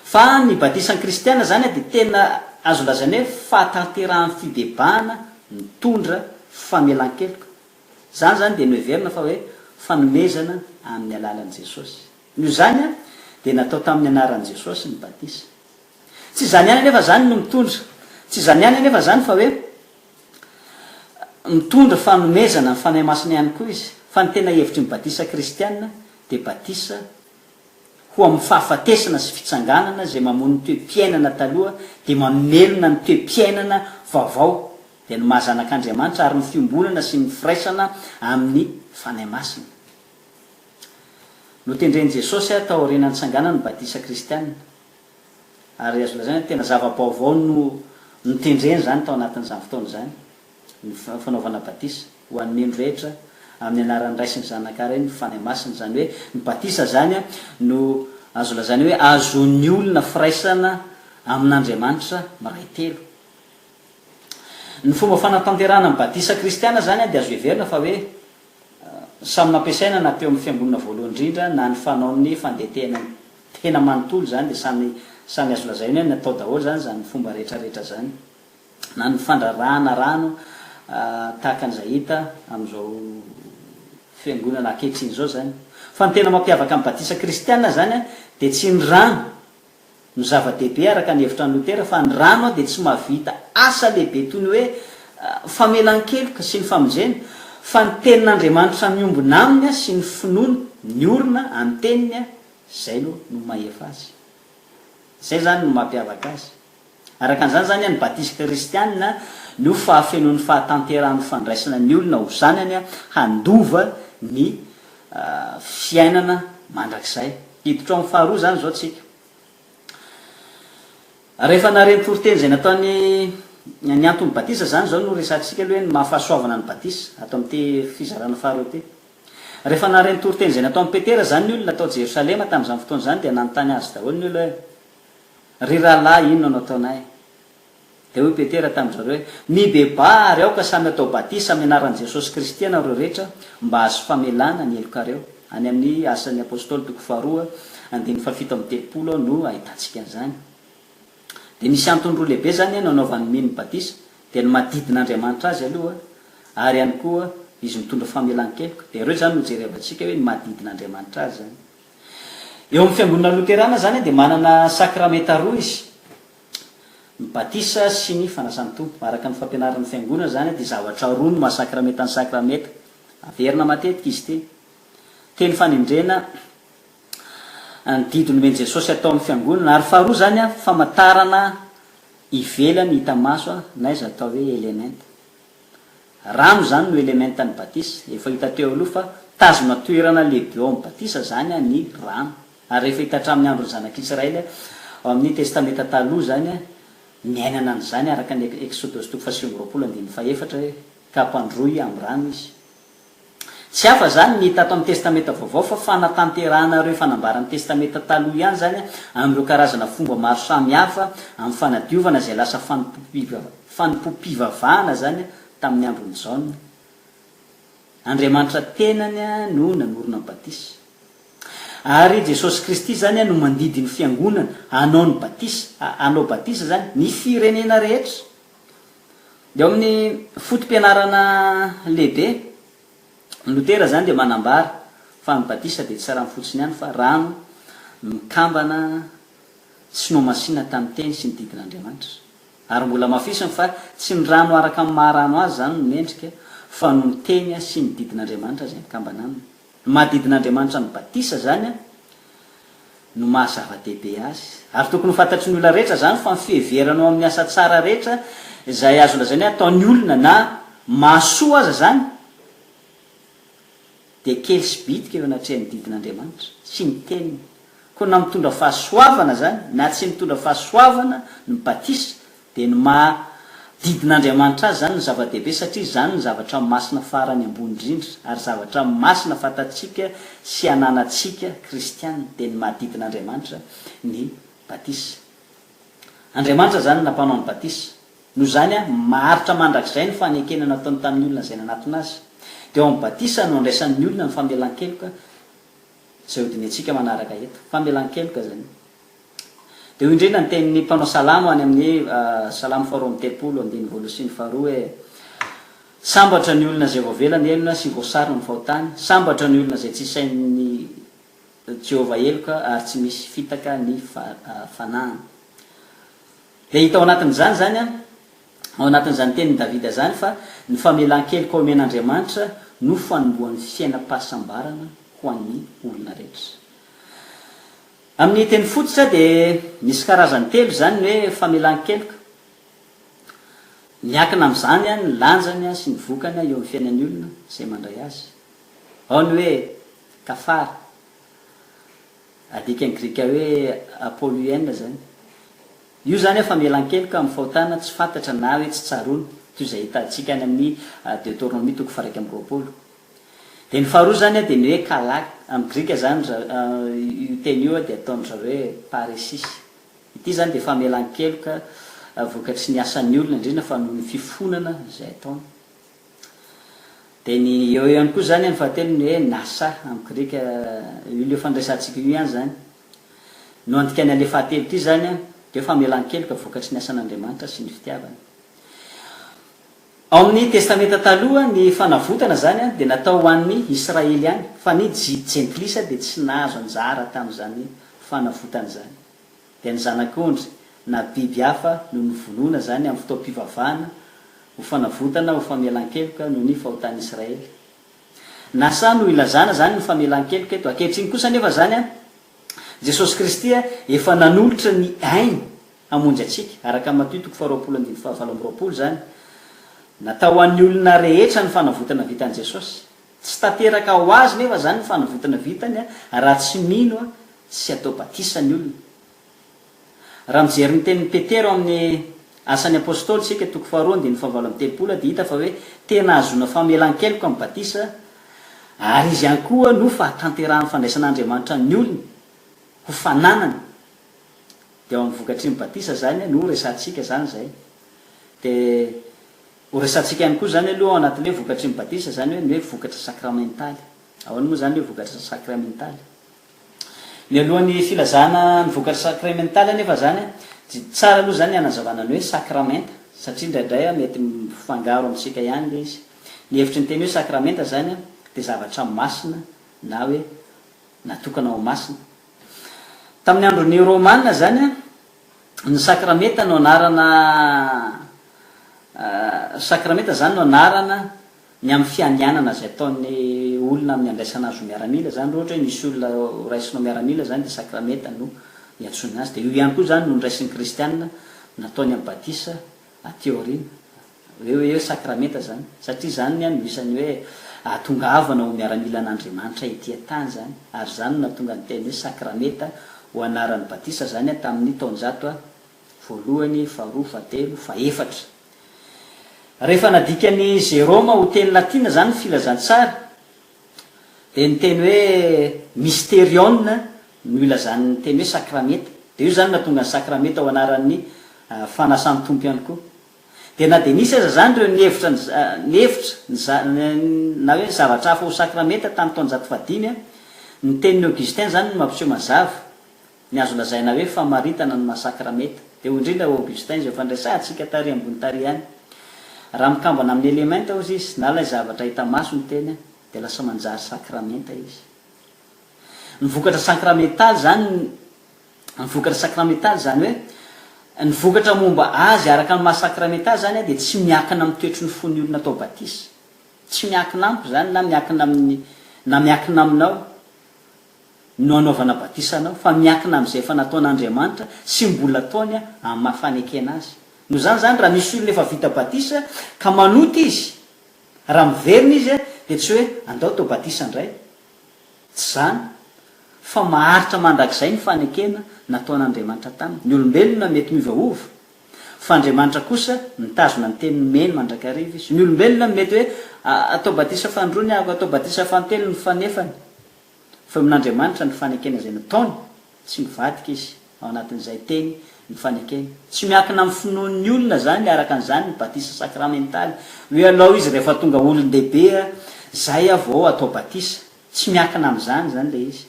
Fa ny batisan'ny kristiana izany dia tena azo lazaina hoe fahatanterahan'ny fibebahana mitondra famelan-keloka. Izany izany dia noheverina fa hoe fanomezana amin'ny alalan'i Jesosy. Noho izany dia natao tamin'ny anaran'i Jesosy ny batisa. Tsy izany ihany anefa izany no mitondra, tsy izany ihany anefa izany fa hoe mitondra fanomezana ny Fanahy Masina ihany koa izy, fa ny tena hevitry ny batisa kristiana dia batisa ho amin'ny fahafatesana sy fitsanganana izay mamono ny toe-piainana taloha dia mamelona ny toe-piainana vaovao dia ny maha zanak'Andriamanitra ary ny fiombonana sy ny firaisana amin'ny Fanahy Masina. Notendren'i Jesosy aho taorian'ny nitsanganany ny batisa kristiana. Ary azo lazaina hoe tena zava-baovao no notendreny izany tao anatin'izany fotoana izany, ny fanaovana batisa ho an'ny mino rehetra amin'ny anaran'ny Ray sy ny Zanaka ary ny Fanahy Masina. Izany hoe ny batisa izany no azo lazaina hoe ahazoan'ny olona firaisana amin'Andriamanitra miray telo. Ny fomba fanatanterahana ny batisa kristiana izany dia azo heverina fa hoe samy nampiasaina na teo amin'ny fiangonana voalohany indrindra na ny fanaon'ny fandetehana ny tena manontolo izany dia samy samy azo lazaina hoe natao daholo izany izany fomba rehetra rehetra izany na ny fandrarahana rano tahaka an'izay hita amin'izao fiangonana ankehitriny izao izany. Fa ny tena mampiavaka ny batisa kristiana izany dia tsy ny rano no zava-dehibe araka ny hevitra an'i Lotera fa ny rano dia tsy mahavita asa lehibe toy ny hoe famelan-keloka sy ny famonjena fa ny tenin'Andriamanitra miombona aminy sy ny finoana miorina amin'ny teniny izay no no mahefa azy. Izay izany no mampiavaka azy. Araka an'izany izany ny batisa kristiana no fahafenoan'ny fahatanterahan'ny fandraisana ny olona ho zanany handova ny fiainana mandrakizay. Hiditra ao amin'ny faharoa izany izao tsika. Rehefa nahare ny toriteny izay nataony ny anton'ny batisa izany izao no resahantsika aloha hoe ny maha fahasoavana ny batisa ato amin'ity fizarana faharoa ity. Rehefa nahare ny toriteny izay nataon'i Petera izany ny olona tao Jerosalema tamin'izany fotoana izany dia nanontany azy daholo ny olona hoe Ry rahalahy, inona no ataonay? Dia hoy Petera tamin-dry zareo hoe, Mibebaha ary aoka samy hatao batisa amin'ny anaran'i Jesosy Kristy ianareo rehetra, mba hahazo famelana ny helokareo. Any amin'ny Asan'ny Apostoly toko faharoa, andininy fahafito amby 30 no ahitantsika an'izany. Dia misy antony roa lehibe izany nanaovan'ny mino batisa, dia ny maha didin'Andriamanitra azy aloha, ary ihany koa izy mitondra famelan-keloka. Dia ireo izany no jerevantsika hoe ny maha didin'Andriamanitra azy izany. Eo amin'ny fiangonana loterana izany dia manana sakramenta roa izy, ny batisa sy ny fanasan'ny Tompo. Araka ny fampianaran'ny fiangonana izany dia zavatra roa no maha sakramenta ny sakramenta. Averina matetika izy ity. Teny fanendrena ny didy nomen'i Jesosy atao amin'ny fiangonana. Ary faharoa izany famantarana ivelany hita maso na izay atao hoe elementa. Rano izany no elementa ny batisa. Efa hita teo aloha fa mitazona toerana lehibe ao amin'ny batisa izany ny rano. Ary rehefa hita hatramin'ny andron'ny zanak'Israely ao amin'ny Testamenta Taloha izany, niainana an'izany araka ny Eksodosy toko faha29 andininy fahefatra hoe, ka ampandroy amin'ny rano izy. Tsy hafa izany ny hita ato amin'ny Testamenta Vaovao fa fanatanterahana ireo efa nambaran'ny Testamenta Taloha ihany izany amin'ireo karazana fomba maro samihafa amin'ny fanadiovana izay lasa fanompoam-pivavahana izany tamin'ny andron'i Jaona. Andriamanitra tenany no nanorina ny batisa. Ary Jesosy Kristy izany no mandidy ny fiangonana hanao ny batisa, hanao batisa izany ny firenena rehetra. Eo amin'ny foto-pianarana lehibe, Lotera izany dia manambara fa ny batisa dia tsy rano fotsiny ihany fa rano mikambana sy nohamasina tamin'ny teny sy ny didin'Andriamanitra. Ary mbola hamafisiny fa tsy ny rano araka ny maha rano azy izany no mendrika fa noho ny teny sy ny didin'Andriamanitra izay mikambana aminy. Ny maha didin'Andriamanitra ny batisa izany no maha zava-dehibe azy. Ary tokony ho fantatry ny olona rehetra izany fa ny fiheverana ao amin'ny asa tsara rehetra izay azo lazaina hoe ataon'ny olona na mahasoa aza izany dia kely sy bitika eo anatrehan'ny didin'Andriamanitra sy ny teniny. Koa na mitondra fahasoavana izany na tsy mitondra fahasoavana ny batisa dia ny maha. Didin'Andriamanitra azy izany no zava-dehibe satria izany no zavatra masina farany ambony indrindra ary zavatra masina fantatsika sy ananantsika kristiana dia ny maha didin'Andriamanitra ny batisa. Andriamanitra izany no nampanao ny batisa. Noho izany, maharitra mandrakizay ny fanekena nataony tamin'ny olona izay nanatona azy. Dia ao amin'ny batisa no andraisan'ny olona ny famelan-keloka izay hodinihantsika manaraka eto. Famelan-keloka izany. Dia hoy indrindra ny tenin'ny mpanao salamo any amin'ny Salamo faharoa amby telopolo, andininy voalohany sy ny faharoa hoe, Sambatra ny olona izay voavela ny helony sy voasarona ny fahotany, sambatra ny olona izay tsy isain'i Jehovah heloka ary tsy misy fitaka ny fanahiny. Dia hita ao anatin'izany izany, ao anatin'izany tenin'i Davida izany fa ny famelan-keloka omen'Andriamanitra no fanombohan'ny fiainam-pahasambarana ho an'ny olona rehetra. Amin'ny teny fototra dia misy karazany telo izany ny hoe famelan-keloka. Miankina amin'izany ny lanjany sy ny vokany eo amin'ny fiainan'ny olona izay mandray azy. Ao ny hoe kafara, adikan'ny grika hoe apoluena izany. Io izany famelan-keloka amin'ny fahotana tsy fantatra na hoe tsy tsaroana, toy izay hitantsika any amin'ny Deoteronomia toko faha-21. Dia ny faharoa izany dia ny hoe kalak, amin'ny grika izany io teny io dia ataon-dry zareo hoe paresis. Ity izany dia famelan-keloka vokatry ny asan'ny olona, indrindra fa noho ny fifonana izay ataony. Dia ny eo ihany koa izany ny fahatelo ny hoe nasa, amin'ny grika, io ilay fandraisantsika io ihany izany. No andikany an'ilay fahatelo ity izany dia hoe famelan-keloka vokatry ny asan'Andriamanitra sy ny fitiavany. Ao amin'ny Testamenta Taloha, ny fanavotana izany dia natao ho an'ny Israely ihany, fa ny Jentilisa dia tsy nahazo anjara tamin'izany fanavotana izany. Dia ny zanak'ondry na biby hafa no novonoina izany amin'ny fotoam-pivavahana ho fanavotana ho famelan-keloka noho ny fahotan'ny Israely. Nasa no ilazana izany ny famelan-keloka eto. Ankehitriny kosa anefa izany, Jesosy Kristy efa nanolotra ny ainy hamonjy antsika, araka ny Matio toko faharoapolo andininy fahavalo amby roapolo izany. Natao ho an'ny olona rehetra ny fanavotana vitan'i Jesosy. Tsy tanteraka ho azy nefa izany ny fanavotana vitany raha tsy mino sy atao batisa ny olona. Raha mijery ny tenin'i Petera ao amin'ny Asan'ny Apostoly isika, toko faharoa andininy fahavalo amby telopolo, dia hita fa hoe tena ahazoana famelan-keloka amin'ny batisa, ary izy ihany koa no fahatanterahan'ny fandraisan'Andriamanitra ny olony ho fananany. Dia ao amin'ny vokatry ny batisa izany no resahantsika izany izay. Dia ho resahantsika ihany koa izany aloha ao anatin'ny hoe vokatry ny batisa izany hoe ny hoe vokatra sakramentaly. Ahoana moa izany ny hoe vokatra sakramentaly? Mialohan'ny filazana ny vokatra sakramentaly anefa izany dia tsara aloha izany ny hanazavana ny hoe sakramenta satria indraindray mety mifangaro amintsika ihany ilay izy. Ny hevitry ny teny hoe sakramenta izany dia zavatra masina na hoe natokana ho masina. Tamin'ny andron'ny Romana izany, ny sakramenta no anarana sakramenta izany no anarana ny amin'ny fianianana izay ataon'ny olona amin'ny andraisana azy ho miaramila izany, raha ohatra hoe misy olona ho raisina ho miaramila izany dia sakramenta no iantsoana azy. Dia io ihany koa izany no noraisin'ny kristiana nataony amin'ny batisa aty aoriana. Hoe hoe sakramenta izany, satria izany no isan'ny hoe ahatongavana ho miaramilan'Andriamanitra ety an-tany izany, ary izany no nahatonga ny teny hoe sakrameta ho anaran'ny batisa izany tamin'ny taonjato voalohany, faharoa, fahatelo, fahefatra. Rehefa nadikan'i Jerôma ho teny latina izany ny filazantsara, dia ny teny hoe mysterion no ilazany ny teny hoe sakrameta. Dia io izany no nahatonga ny sakrameta ho anaran'ny fanasan'ny Tompo ihany koa. Dia na dia nisy aza izany ireo nihevitra ny nihevitra ny na hoe ny zavatra hafa ho sakramenta tamin'ny taonjato fahadimy, ny tenin'i Augustin izany no mampiseho mazava ny azo lazaina hoe famaritana ny maha sakramenta. Dia hoy indrindra Augustin izay efa niresahantsika tary ambony tary ihany, Raha mikambana amin'ny elementa hozy izy, na ilay zavatra hita maso ny teny, dia lasa manjary sakramenta izy. Ny vokatra sakramentaly izany Ny vokatra sakramentaly, izany hoe, ny vokatra momba azy araka ny maha sakramenta azy izany dia tsy miankina amin'ny toetry ny fon'ny olona atao batisa. Tsy miankina amiko izany na miankina amin'ny na miankina aminao no anaovana batisa anao fa miankina amin'izay efa nataon'Andriamanitra sy mbola ataony amin'ny maha fanekena azy. Noho izany izany raha misy olona efa vita batisa ka manota izy, raha miverina izy dia tsy hoe andao atao batisa indray. Tsy izany, fa maharitra mandrakizay ny fanekena nataon'Andriamanitra taminy. Ny olombelona mety miovaova. Fa Andriamanitra kosa mitazona ny teny nomeny mandrakariva Izy. Ny olombelona mety hoe atao batisa fanindroany aho, atao batisa fanintelony ny fanefany. Fa eo amin'Andriamanitra ny fanekena izay nataony, tsy mivadika Izy ao anatin'izay teny nifanekeny. Tsy miankina amin'ny finoan'ny olona izany araka an'izany ny batisa sakramentaly. Hoe alao izy rehefa tonga olon-dehibe izay aho vao atao batisa. Tsy miankina amin'izany izany ilay izy.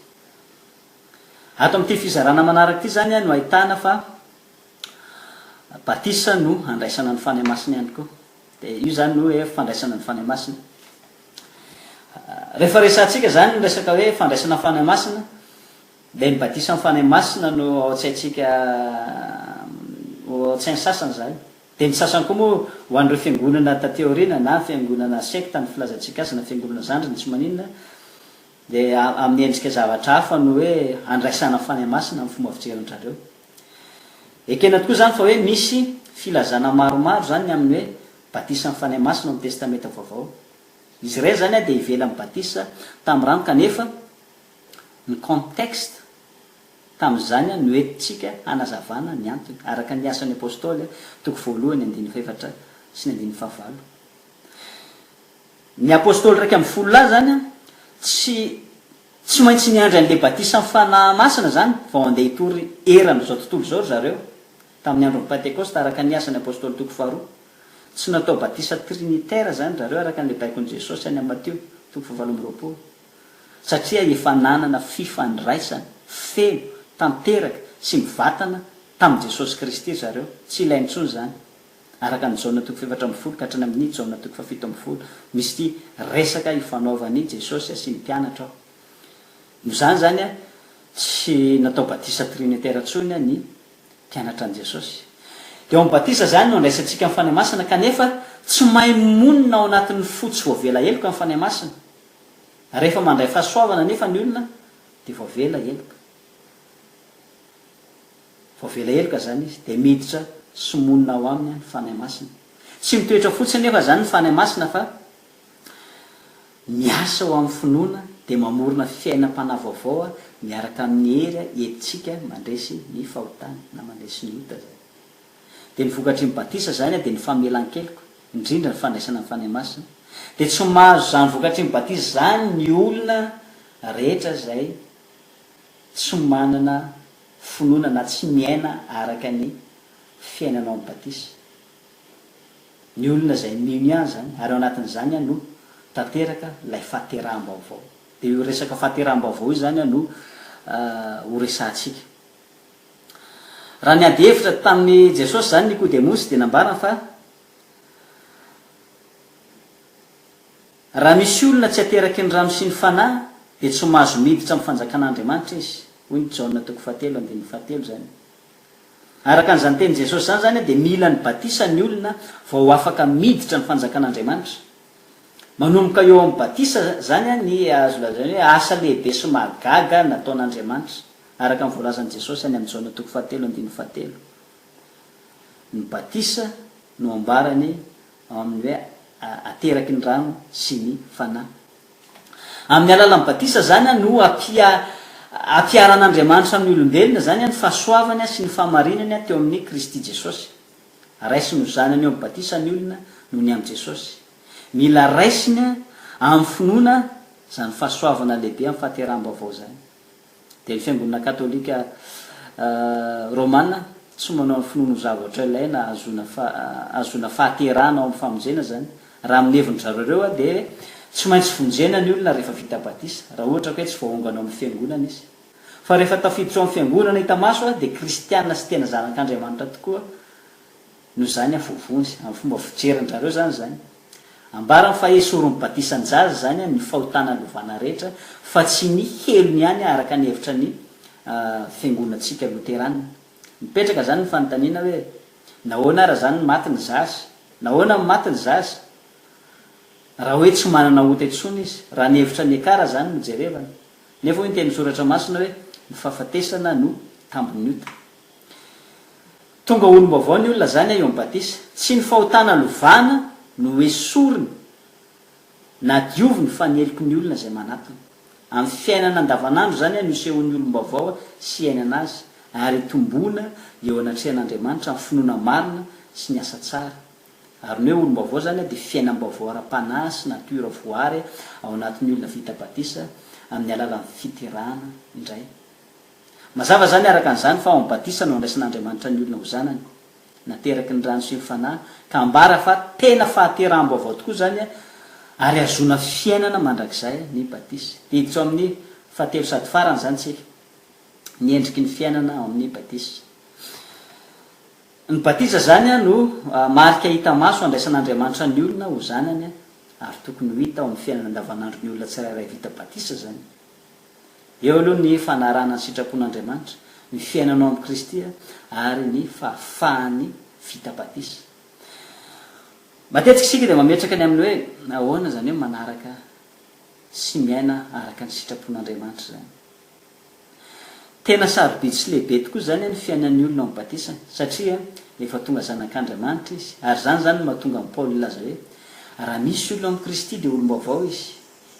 Ato amin'ity fizarana manaraka ity izany no ahitana fa batisa no andraisana ny Fanahy Masina ihany koa. Dia io izany no hoe fandraisana ny Fanahy Masina. Rehefa resahantsika izany ny resaka hoe fandraisana ny Fanahy Masina, dia ny batisan'ny Fanahy Masina no ao an-tsaintsika, ao an-tsain'ny sasany izany. Dia ny sasany koa moa ho an'ireo fiangonana taty aoriana na fiangonana sekta ny filazantsika azy na fiangonana zandriny tsy maninona, dia amin'ny endrika zavatra hafa no hoe andraisana Fanahy Masina amin'ny fomba fijerin-dRareo. Ekena tokoa izany fa hoe misy filazana maromaro izany ny amin'ny hoe batisan'ny Fanahy Masina ao amin'ny Testamenta Vaovao. Izy ireny izany dia ivelan'ny batisa tamin'ny rano kanefa ny contexte tamin'izany no entintsika hanazavana ny antony, araka ny Asan'ny Apostoly toko voalohany andininy fahefatra sy ny andininy fahavalo. Ny Apostoly 11 lahy izany tsy tsy maintsy niandry an'ilay batisan'ny Fanahy Masina izany vao handeha hitory eran'izao tontolo izao ry zareo tamin'ny andron'ny Pentekosta araka ny Asan'ny Apostoly toko faharoa. Tsy natao batisa trinitaire izany ry zareo araka an'ilay baikon'i Jesosy any amin'ny Matio toko fahavalo amby 20 satria efa nanana fifandraisana feno, tanteraka sy mivatana tamin'i Jesosy Kristy ry zareo. Tsy ilainy intsony izany. Araka ny Jaona toko faha-14 ka hatrany amin'ny Jaona toko faha-17, misy ity resaka ifanaovan'i Jesosy sy ny mpianatra ao. Noho izany izany, tsy natao batisa trinitaire intsony ny mpianatra an'i Jesosy. Dia ao amin'ny batisa izany no andraisantsika ny Fanahy Masina, kanefa tsy mahay monina ao anatin'ny fo tsy voavela heloka ny Fanahy Masina. Rehefa mandray fahasoavana anefa ny olona dia voavela heloka. Voavela heloka izany izy, dia miditra sy monina ao aminy ny Fanahy Masina. Tsy mitoetra fotsiny anefa izany ny Fanahy Masina fa miasa ao amin'ny finoana dia mamorona fiainam-panahy vaovao miaraka amin'ny hery entintsika mandresy ny fahotana na mandresy ny ota izany. Dia ny vokatry ny batisa izany dia ny famelan-keloka, indrindra ny fandraisana ny Fanahy Masina. Dia tsy mahazo izany vokatry ny batisa izany ny olona rehetra izay tsy manana finoana na tsy miaina araka ny fiainana ao amin'ny batisa. Ny olona izay mino ihany izany, ary ao anatin'izany no tanteraka ilay fahateraham-baovao. Dia io resaka fahateraham-baovao io izany no horesahantsika. Raha niady hevitra tamin'i Jesosy izany Nikodemosy dia nambarany fa raha misy olona tsy ateraky ny rano sy ny Fanahy dia tsy mahazo miditra amin'ny fanjakan'Andriamanitra izy, hoy ny Jaona toko fahatelo andininy fahatelo izany. Araka an'izany tenin'i Jesosy izany izany dia mila ny batisa ny olona vao ho afaka miditra ny fanjakan'Andriamanitra. Manomboka eo amin'ny batisa izany ny azo lazaina hoe asa lehibe sy mahagaga nataon'Andriamanitra, araka ny voalazan'i Jesosy any amin'ny Jaona toko fahatelo andininy fahatelo. Ny batisa no ambarany ao amin'ny hoe ateraky ny rano sy ny Fanahy. Amin'ny alalan'ny batisa izany no ampiharan'Andriamanitra amin'ny olombelona izany ny fahasoavany sy ny fahamarinany teo amin'i Kristy Jesosy. Raisiny ho zanany eo amin'ny batisa ny olona noho ny amin'i Jesosy. Mila raisiny amin'ny finoana izany fahasoavana lehibe amin'ny fahateraham-baovao izany. Dia ny Fiangonana Katolika Romana tsy manao ny finoana ho zavatra ilaina ahazoana ahazoana fahaterahana ao amin'ny famonjena izany. Raha amin'ny hevin-dry zareo ireo dia tsy maintsy vonjena ny olona rehefa vita batisa, raha ohatra ka hoe tsy voaongana ao amin'ny fiangonana izy. Fa rehefa tafiditra ao amin'ny fiangonana hita maso dia kristiana sy tena zanak'Andriamanitra tokoa Noho izany aho voavonjy. Amin'ny fomba fijerin-dRareo izany izany. Ambarany fa esorin'ny batisan-jaza izany ny fahotana lovana rehetra fa tsy ny helony ihany araka ny hevitra ny fiangonantsika loterana. Mipetraka izany ny fanontaniana hoe, nahoana ara izany no maty ny zaza? Nahoana no maty ny zaza? Raha hoe tsy manana ota intsony izy. Raha ny hevitra ny ekara izany no jerevana. Nefa hoy ny tenin'ny soratra masina hoe, ny fahafatesana no tambin'ny ota. Tonga olom-baovao ny olona zany eo am batisa. Tsy ny fahotana lovana no esoriny na dioviny fa ny heloky ny olona izay manatona. Amin'ny fiainana andavanandro zany no isehoan'ny olom-baovao sy iainana azy. ary hitomboana eo anatrehan'Andriamanitra amin'ny finoana marina sy ny asa tsara. Ary ny hoe olom-baovao izany dia fiainam-baovao ara-panahy sy natiora voary ao anatin'ny olona vita batisa amin'ny alalan'ny fiterahana indray. Mazava izany araka an'izany fa ao amin'ny batisa no andraisan'Andriamanitra ny olona ho zanany, nateraky ny rano sy ny fanahy, ka ambara fa tena fahateraham-baovao tokoa izany ary hahazoana fiainana mandrakizay ny batisa. Dia hiditra ao amin'ny fahatelo sady farany izany isika, ny endriky ny fiainana ao amin'ny batisa. Ny batisa izany no marika hita maso andraisan'Andriamanitra ny olona ho zanany ary tokony ho hita ao amin'ny fiainana andavanandron'ny olona tsirairay vita batisa izany. Eo aloha ny fanarahana ny sitrapon'Andriamanitra, ny fiainana ao amin'i Kristy ary ny fahafahan'ny vita batisa. Matetika isika dia mametraka ny amin'ny hoe ahoana izany hoe manaraka sy miaina araka ny sitrapon'Andriamanitra izany. Tena sarobidy sy lehibe tokoa izany ny fiainan'ny olona ao amin'ny batisany, satria efa tonga zanak'Andriamanitra izy. Ary izany izany no mahatonga an'i Paoly hilaza hoe, Raha misy olona ao amin'i Kristy dia olom-baovao izy.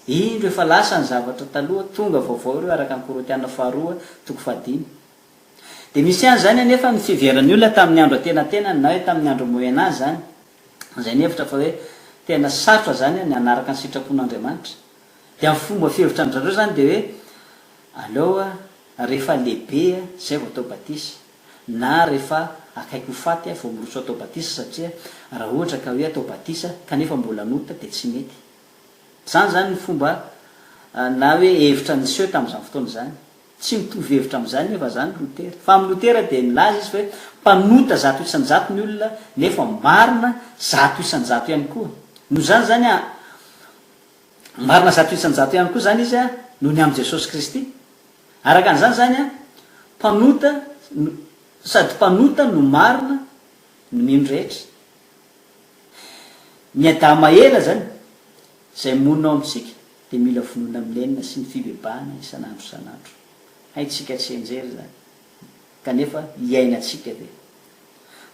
Indro efa lasa ny zavatra taloha, tonga vaovao ireo araka ny Korintiana faharoa toko fahadimy. Dia misy ihany izany anefa ny fiheveran'ny olona tamin'ny andro antenatenany na hoe tamin'ny andro Moyen Age izany, izay nihevitra fa hoe tena sarotra izany ny hanaraka ny sitrapon'Andriamanitra. Dia ny fomba fihevitra an-dry zareo izany dia hoe aleo rehefa lehibe izay vao atao batisa, na rehefa akaiky ho faty vao miroso atao batisa satria raha ohatra ka hoe atao batisa kanefa mbola nota dia tsy mety. Izany izany ny fomba na hoe hevitra niseho tamin'izany fotoana izany. Tsy mitovy hevitra amin'izany nefa izany Lotera. Fa amin'i Lotera dia nilaza izy fa hoe mpanota 100% ny olona nefa marina 100% ihany koa. Noho izany izany Marina 100% ihany koa izany izy noho ny amin'i Jesosy Kristy. Araka an'izany izany, mpanota no, sady mpanota no marina ny mino rehetra. Ny Adama ela izany, izay monina ao amintsika, dia mila vonoina amin'ny nenina sy ny fibebahana isan'andro isan'andro. Haintsika tsianjery izany, kanefa iainantsika ve?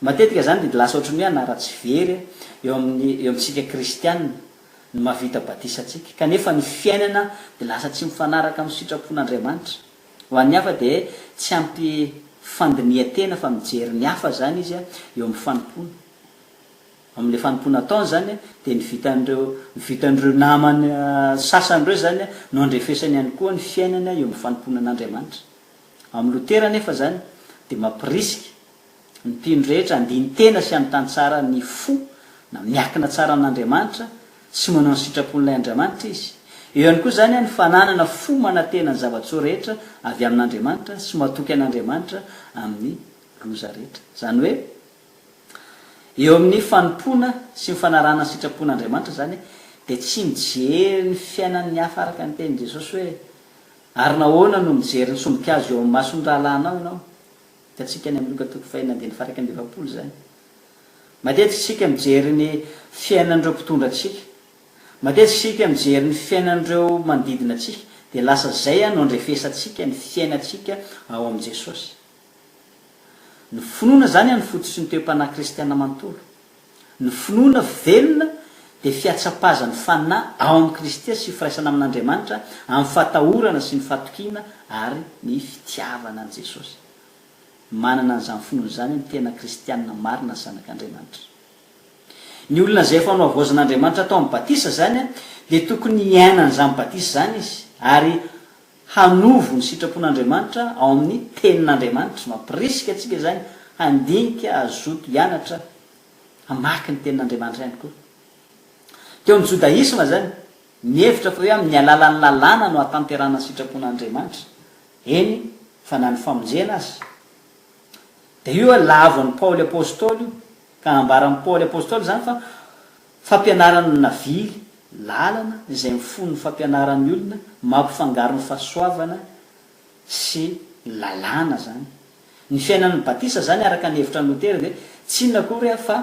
Matetika izany dia lasa ohatran'ny hoe anara-tsy very eo amin'ny eo amintsika kristiana ny mahavita batisa antsika, kanefa ny fiainana dia lasa tsy mifanaraka amin'ny sitrapon'Andriamanitra. Ho an'ny hafa dia tsy ampy fandinihan-tena fa mijery ny hafa izany izy eo amin'ny fanompoana. Amin'ilay fanompoana ataony izany dia ny vitan'ireo ny vitan'ireo namany sasany ireo izany no andrefesany ihany koa ny fiainany eo amin'ny fanompoana an'Andriamanitra. Amin'i Lotera anefa izany dia mampirisika ny mpino rehetra handini-tena sy hanontany tsara ny fo na miakina tsara amin'Andriamanitra sy manao ny sitrapon'ilay Andriamanitra izy. Eo ihany koa izany ny fananana fo manantena ny zava-tsoa rehetra avy amin'Andriamanitra sy matoky an'Andriamanitra amin'ny loza rehetra. Izany hoe eo amin'ny fanompoana sy ny fanarahana ny sitrapon'Andriamanitra izany dia tsy mijery ny fiainan'ny hafa araka ny tenin'i Jesosy hoe Ary nahoana no mijery ny sombin-kazo eo amin'ny mason'ny rahalahinao ianao? Hitantsika any amin'ny Lioka toko fahenina andininy faha-41 izany. Matetika isika mijery ny fiainan'ireo mpitondra antsika. Matetika isika mijery ny fiainan'ireo manodidina antsika, dia lasa izay no andrefesantsika ny fiainantsika ao amin'i Jesosy. Ny finoana izany no fototry ny toe-panahy kristiana manontolo. Ny finoana velona dia fiatsapazan'ny fanahy ao amin'i Kristy sy firaisana amin'Andriamanitra amin'ny fahatahorana sy ny fatokiana ary ny fitiavana an'i Jesosy. Manana an'izany finoana izany ny tena kristiana marina zanak'Andriamanitra. Ny olona izay efa nohavaozin'Andriamanitra tao amin'ny batisa izany dia tokony hiaina an'izany batisa izany izy ary hanovo ny sitrapon'Andriamanitra ao amin'ny Tenin'Andriamanitra. Mampirisika antsika izany handinika, hazoto hianatra, hamaky ny Tenin'Andriamanitra ihany koa. Teo amin'ny Jodaisma izany, nihevitra fa hoe amin'ny alalan'ny lalàna no hahatanterahana ny sitrapon'Andriamanitra, eny fa na ny famonjena aza. Dia io lavan'i Paoly Apostoly io, ka ambaran'i Paoly Apostoly izany fa fampianarana navily lalana izay mifono ny fampianaran'ny olona mampifangaro ny fahasoavana sy lalàna izany. Ny fiainan'ny batisa izany araka ny hevitra Lotera dia tsy inona akory fa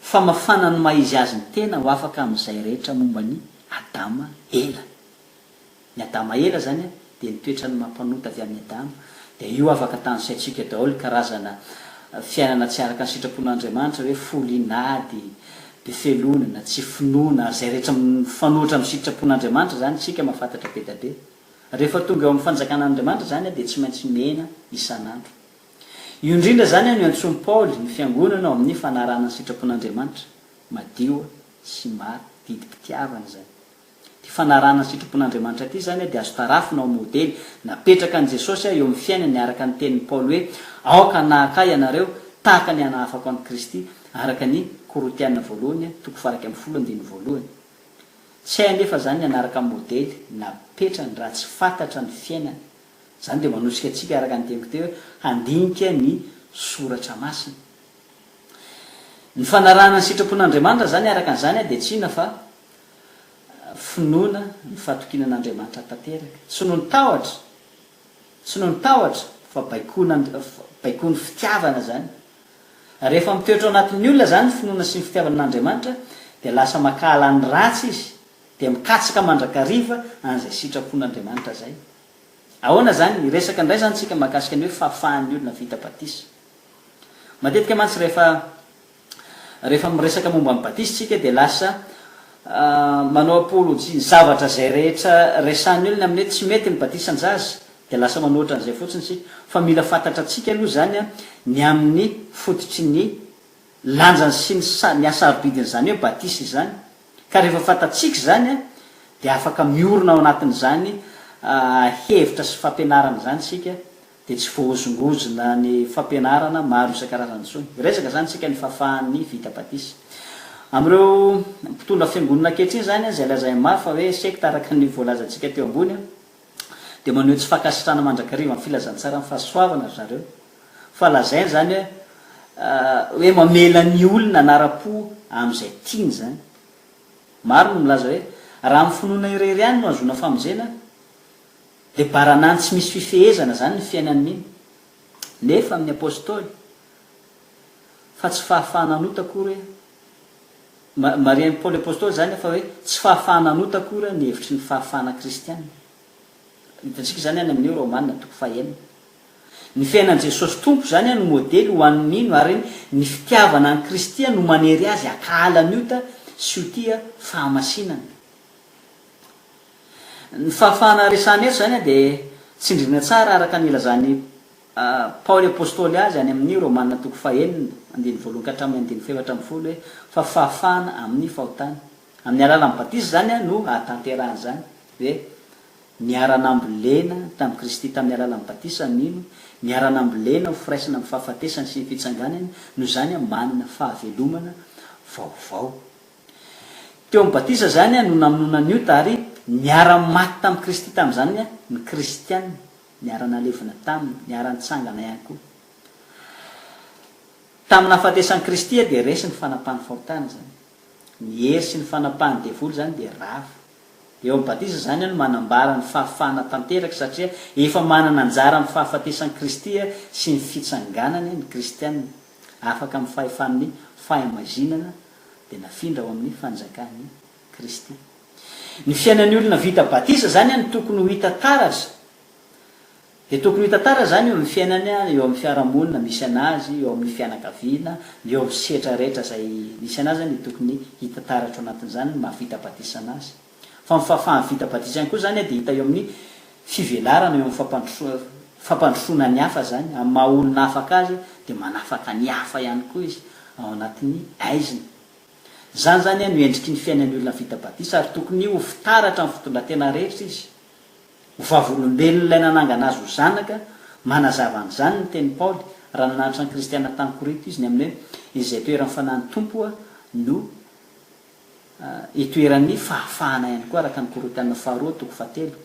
famafana ny maha izy azy ny tena ho afaka amin'izay rehetra momba an'i Adama ela. Ny Adama ela izany dia ny toetrany maha mpanota avy amin'i Adama. Dia io afaka tanisaintsika daholo karazana fiainana tsy araka ny sitrapon'Andriamanitra hoe folin'ady, be felonana, tsy finoana ary izay rehetra mifanohitra amin'ny sitrapon'Andriamanitra izany isika mahafantatra be dia be. Rehefa tonga eo amin'ny fanjakan'Andriamanitra izany dia tsy maintsy mihena isan'andro. Io indrindra izany no iantsoan'i Paoly ny fiangonana ao amin'ny fanarahana ny sitrapon'Andriamanitra, madio sy maro, didim-pitiavana izany. Ity fanarahana ny sitrapon'Andriamanitra ity izany dia azo tarafina ao amin'ny modely napetraka an'i Jesosy eo amin'ny fiainany araka ny tenin'i Paoly hoe, Aoka hanahaka ahy ianareo, tahaka ny hanahafako an'i Kristy, araka ny Korotiana voalohany toko faha-11 andininy voalohany. Tsy hay anefa izany ny hanaraka ny modely napetrany raha tsy fantatra ny fiainany. Izany dia manosika antsika araka ny teniko teo hoe handinika ny soratra masina. Ny fanarahana ny sitrapon'Andriamanitra izany araka an'izany dia tsy inona fa finoana ny fahatokiana an'Andriamanitra tanteraka. Tsy noho ny tahotra, tsy noho ny tahotra fa baikoana, baikoan'ny fitiavana izany. Rehefa mitoetra ao anatin'ny olona izany ny finoana sy ny fitiavana an'Andriamanitra dia lasa mankahala ny ratsy izy, dia mikatsaka mandrakariva an'izay sitrapon'Andriamanitra izay. Ahoana izany? Hiresaka indray izany isika mahakasika ny hoe fahafahan'ny olona vita batisa. Matetika mantsy rehefa rehefa miresaka momba ny batisa isika dia lasa manao apologie ny zavatra izay rehetra resahan'ny olona amin'ny hoe tsy mety ny batisan-jaza dia lasa manohitra an'izay fotsiny isika. Fa mila fantatrantsika aloha izany ny amin'ny fototry ny lanjany sy ny ny hasarobidin'izany hoe batisa izany. Ka rehefa fantatsika izany dia afaka miorina ao anatin'izany hevitra sy fampianarana izany isika dia tsy voahozongozona ny fampianarana maro isan-karazany intsony. Hiresaka izany isika ny fahafahan'ny vita batisa. Amin'ireo mpitondra fiangonana ankehitriny izany izay lazain'ny maro fa hoe sekta araka ny voalazantsika teo ambony dia maneho tsy fankasitrahana mandrakariva ny filazantsaran'ny fahasoavana ry zareo. Fa lazainy izany hoe hoe mamela ny olona hanara-po amin'izay tiany izany. Maro no milaza hoe raha amin'ny finoana irery ihany no ahazoana famonjena dia baranahiny tsy misy fifehezana izany ny fiainan'ny mino. Nefa amin'ny Apostoly, fa tsy fahafahana hanota akory hoe, marihan'i Paoly Apostoly izany fa hoe tsy fahafahana hanota akory ny hevitry ny fahafahana kristiana. Hitantsika izany any amin'ny Romana toko fahenina. Ny fiainan'i Jesosy Tompo izany no modely ho an'ny mino ary ny fitiavana an'i Kristy no manery azy hankahala ny ota sy ho tia fahamasinana. Ny fahafahana resahina eto izany dia tsindriana tsara araka ny ilazan'i Paoly Apostoly azy any amin'ny Romana toko fahenina andininy voalohany ka hatramin'ny andininy fahefatra ambin'ny folo hoe fa fahafahana amin'ny fahotana. Amin'ny alalan'ny batisa izany no ahatanterahan'izany hoe Niara-nambolena tamin'i Kristy tamin'ny alalan'ny batisa ny mino, niara-nambolena ho firaisana amin'ny fahafatesany sy ny fitsanganany, noho izany manana fahavelomana vaovao. Teo amin'ny batisa izany no namonoana ny ota ary niara-maty tamin'i Kristy tamin'izany ny kristiana, niara-nalevina taminy, niara-nitsangana ihany koa. Tamin'ny nahafatesan'i Kristy dia resy ny fanapahan'ny fahotana izany. Ny hery sy ny fanapahan'ny devoly izany dia rava. Eo amin'ny batisa izany no manambara ny fahafahana tanteraka satria efa manana anjara amin'ny fahafatesan'i Kristy sy ny fitsanganany ny kristiana. Afaka amin'ny fahefan'ny fahaimazinana dia nafindra ao amin'ny fanjakan'i Kristy. Ny fiainan'ny olona vita batisa izany no tokony ho hita taratra Dia tokony ho hita tara izany eo amin'ny fiainany, eo amin'ny fiarahamonina misy an'azy, eo amin'ny fianakaviana, eo amin'ny sehatra rehetra izay misy an'azy izany dia tokony hita taratra ao anatin'izany ny maha vita batisa an'azy. Fa ny fahafahan'ny vita batisa ihany koa izany dia hita eo amin'ny fivelarana, eo amin'ny fampandrosoana ny hafa izany. Amin'ny maha olona afaka azy dia manafaka ny hafa ihany koa izy ao anatin'ny aizina. Izany izany no endriky ny fiainan'ny olona vita batisa ary tokony ho fitaratra amin'ny fitondran-tena rehetra izy. Ho vavolombelon'ilay nanangana azy ho zanaka, manazava an'izany ny tenin'i Paoly, raha nananatra ny kristiana tany Korinto izy, ny amin'ny hoe izay toeran'ny fanahin'ny Tompo no itoeran'ny fahafahana ihany koa, araka ny Korintiana faharoa toko fahatelo.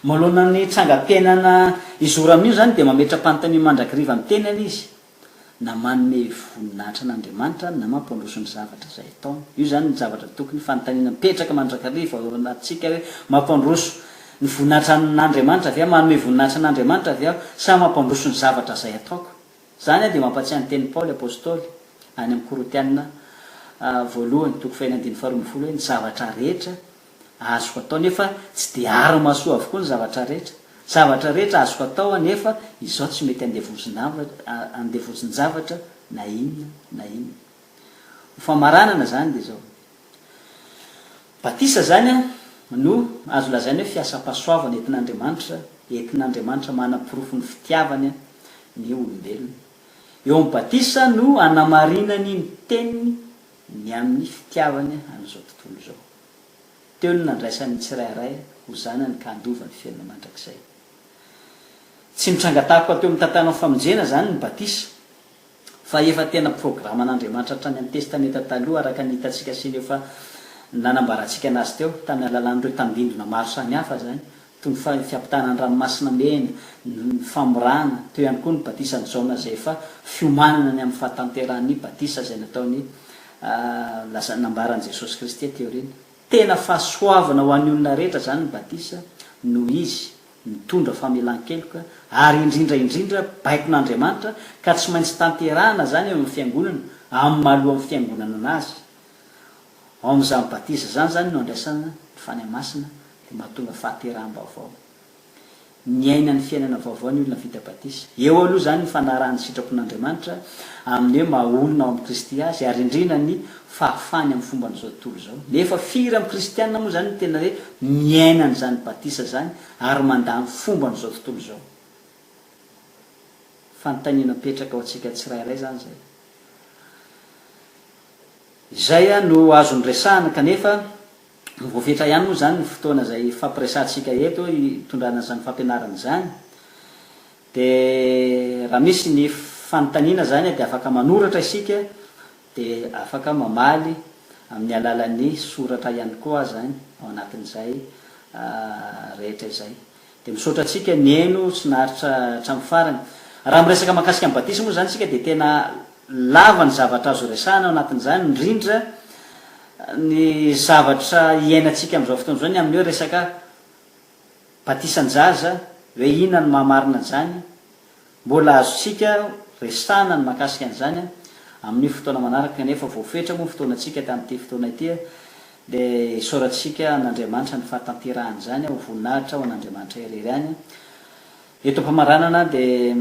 Manoloana ny trangam-piainana izorana io izany dia mametra-panontaniana mandrakariva amin'ny tenany izy, na manome voninahitra an'Andriamanitra na mampandroso ny zavatra izay ataony. Io izany ny zavatra tokony fanontaniana mipetraka mandrakariva ao anatintsika hoe mampandroso ny voninahitra an'Andriamanitra ve aho, manome voninahitra an'Andriamanitra ve aho sa mampandroso ny zavatra izay ataoko. Izany dia mampatsiahy ny tenin'i Paoly Apostoly any amin'ny Korintiana voalohany toko faheno andininy faharoa ambin'ny folo hoe ny zavatra rehetra Azoko atao nefa tsy dia ary mahasoa avokoa ny zavatra rehetra. Zavatra rehetra azoko atao anefa izao tsy mety andevozin-javatra na inona na inona. Ho famaranana izany dia izao. Batisa izany an! no azo lazaina hoe fiasam-pahasoavana entin'Andriamanitra, entin'Andriamanitra manaporofo ny fitiavany ny olombelona. Eo amin'ny batisa no anamarinany ny teniny ny amin'ny fitiavany an'izao tontolo izao. Teo no nandraisany ny tsirairay ho zanany ka handova ny fiainana mandrakizay. Tsy nitranga tahaka teo amin'ny tantaran'ny famonjena izany ny batisa, fa efa tena programan'Andriamanitra hatrany amin'ny Testamenta Taloha araka ny hitantsika sy ny efa nanambarantsika anazy teo, tamin'ny alalan'ireo tandindona maro samihafa izany, toy ny fiampitana ny Ranomasina Mena, ny famorana, teo ihany koa ny batisan'i Jaona izay efa fiomanana ny amin'ny fahatanterahan'ny batisa izay nataony laza nambaran'i Jesosy Kristy aty aoriana. Tena fahasoavana ho an'ny olona rehetra izany ny batisa noho izy mitondra famelan-keloka ary indrindra indrindra baikon'Andriamanitra ka tsy maintsy tanterahana izany eo amin'ny fiangonana amin'ny maha lohan'ny fiangonana azy. Ao amin'izany batisa izany izany no andraisana ny Fanahy Masina dia mahatonga fahateraham-baovao. Miaina ny fiainana vaovao ny olona vita batisa. Eo aloha izany ny fanarahany ny sitrapon'Andriamanitra amin'ny hoe maha olona ao amin'i Kristy azy ary indrindra ny fahafahany amin'ny fomban'izao tontolo izao. Nefa firy amin'ny kristiana moa izany no tena hoe miaina an'izany batisa izany ary mandà ny fomban'izao tontolo izao? Fanontaniana mipetraka ho antsika tsirairay izany izay. Izay no azo noresahana kanefa voafetra ihany moa izany ny fotoana izay hifampiresahantsika eto hitondrana an'izany fampianarana izany. Dia raha misy ny fanontaniana izany dia afaka manoratra isika dia afaka mamaly amin'ny alalan'ny soratra ihany koa aho izany ao anatin'izay rehetra izay. Dia misaotra antsika nihaino sy naharitra hatramin'ny farany. Raha miresaka mahakasika ny batisa moa izany isika dia tena lava ny zavatra azo resahana ao anatin'izany, indrindra ny zavatra iainantsika amin'izao fotoana izao ny amin'ny hoe resaka batisan-jaza, hoe inona no maha-marina an'izany. Mbola azontsika resahana ny mahakasika an'izany amin'ny fotoana manaraka kanefa voafetra moa ny fotoanantsika tamin'ity fotoana ity dia isaorantsika an'Andriamanitra ny fahatanterahan'izany ho voninahitra ho an'Andriamanitra irery ihany. Eto am-pamaranana dia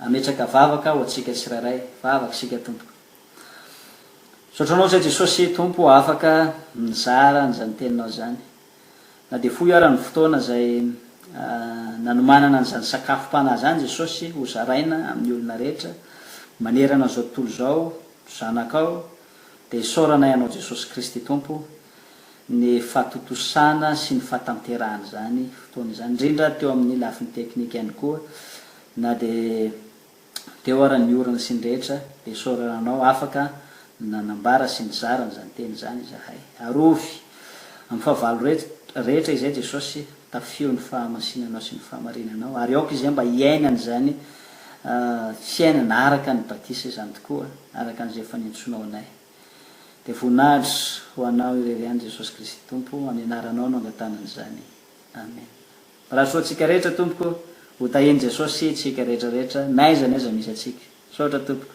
hametraka vavaka ho antsika tsirairay. Vavaka isika Tompoko. Misaotra Anao izay Jesosy Tompo afaka nizara an'izany teninao izany. Na dia fohy ara ny fotoana izay nanomanana an'izany sakafom-panahy izany Jesosy ho zaraina amin'ny olona rehetra manerana an'izao tontolo izao, zanakao, dia isaoranay Anao Jesosy Kristy Tompo ny fahatontosana sy ny fahatanterahan' izany fotoana izany, indrindra teo amin'ny lafiny teknika ihany koa, na dia teo ara ny orana sy ny rehetra, dia isaorana Anao afaka nanambara sy nizara an'izany teny izany izahay. Arovy amin'ny fahavalo rehetra izay Jesosy, tafio ny fahamasinanao sy ny fahamarinanao, ary aoka izay mba hiaina an'izany fiainana araka ny batisa izany tokoa, araka an'izay efa niantsoanao anay. Dia voninahitra ho Anao irery ihany Jesosy Kristy Tompo, amin'ny anaranao no angatahana an'izany. Amen. Mirary soa antsika rehetra tompoko, ho tahian'i Jesosy tsika rehetra rehetra, n'aiza n'aiza misy antsika. Misaotra tompoko.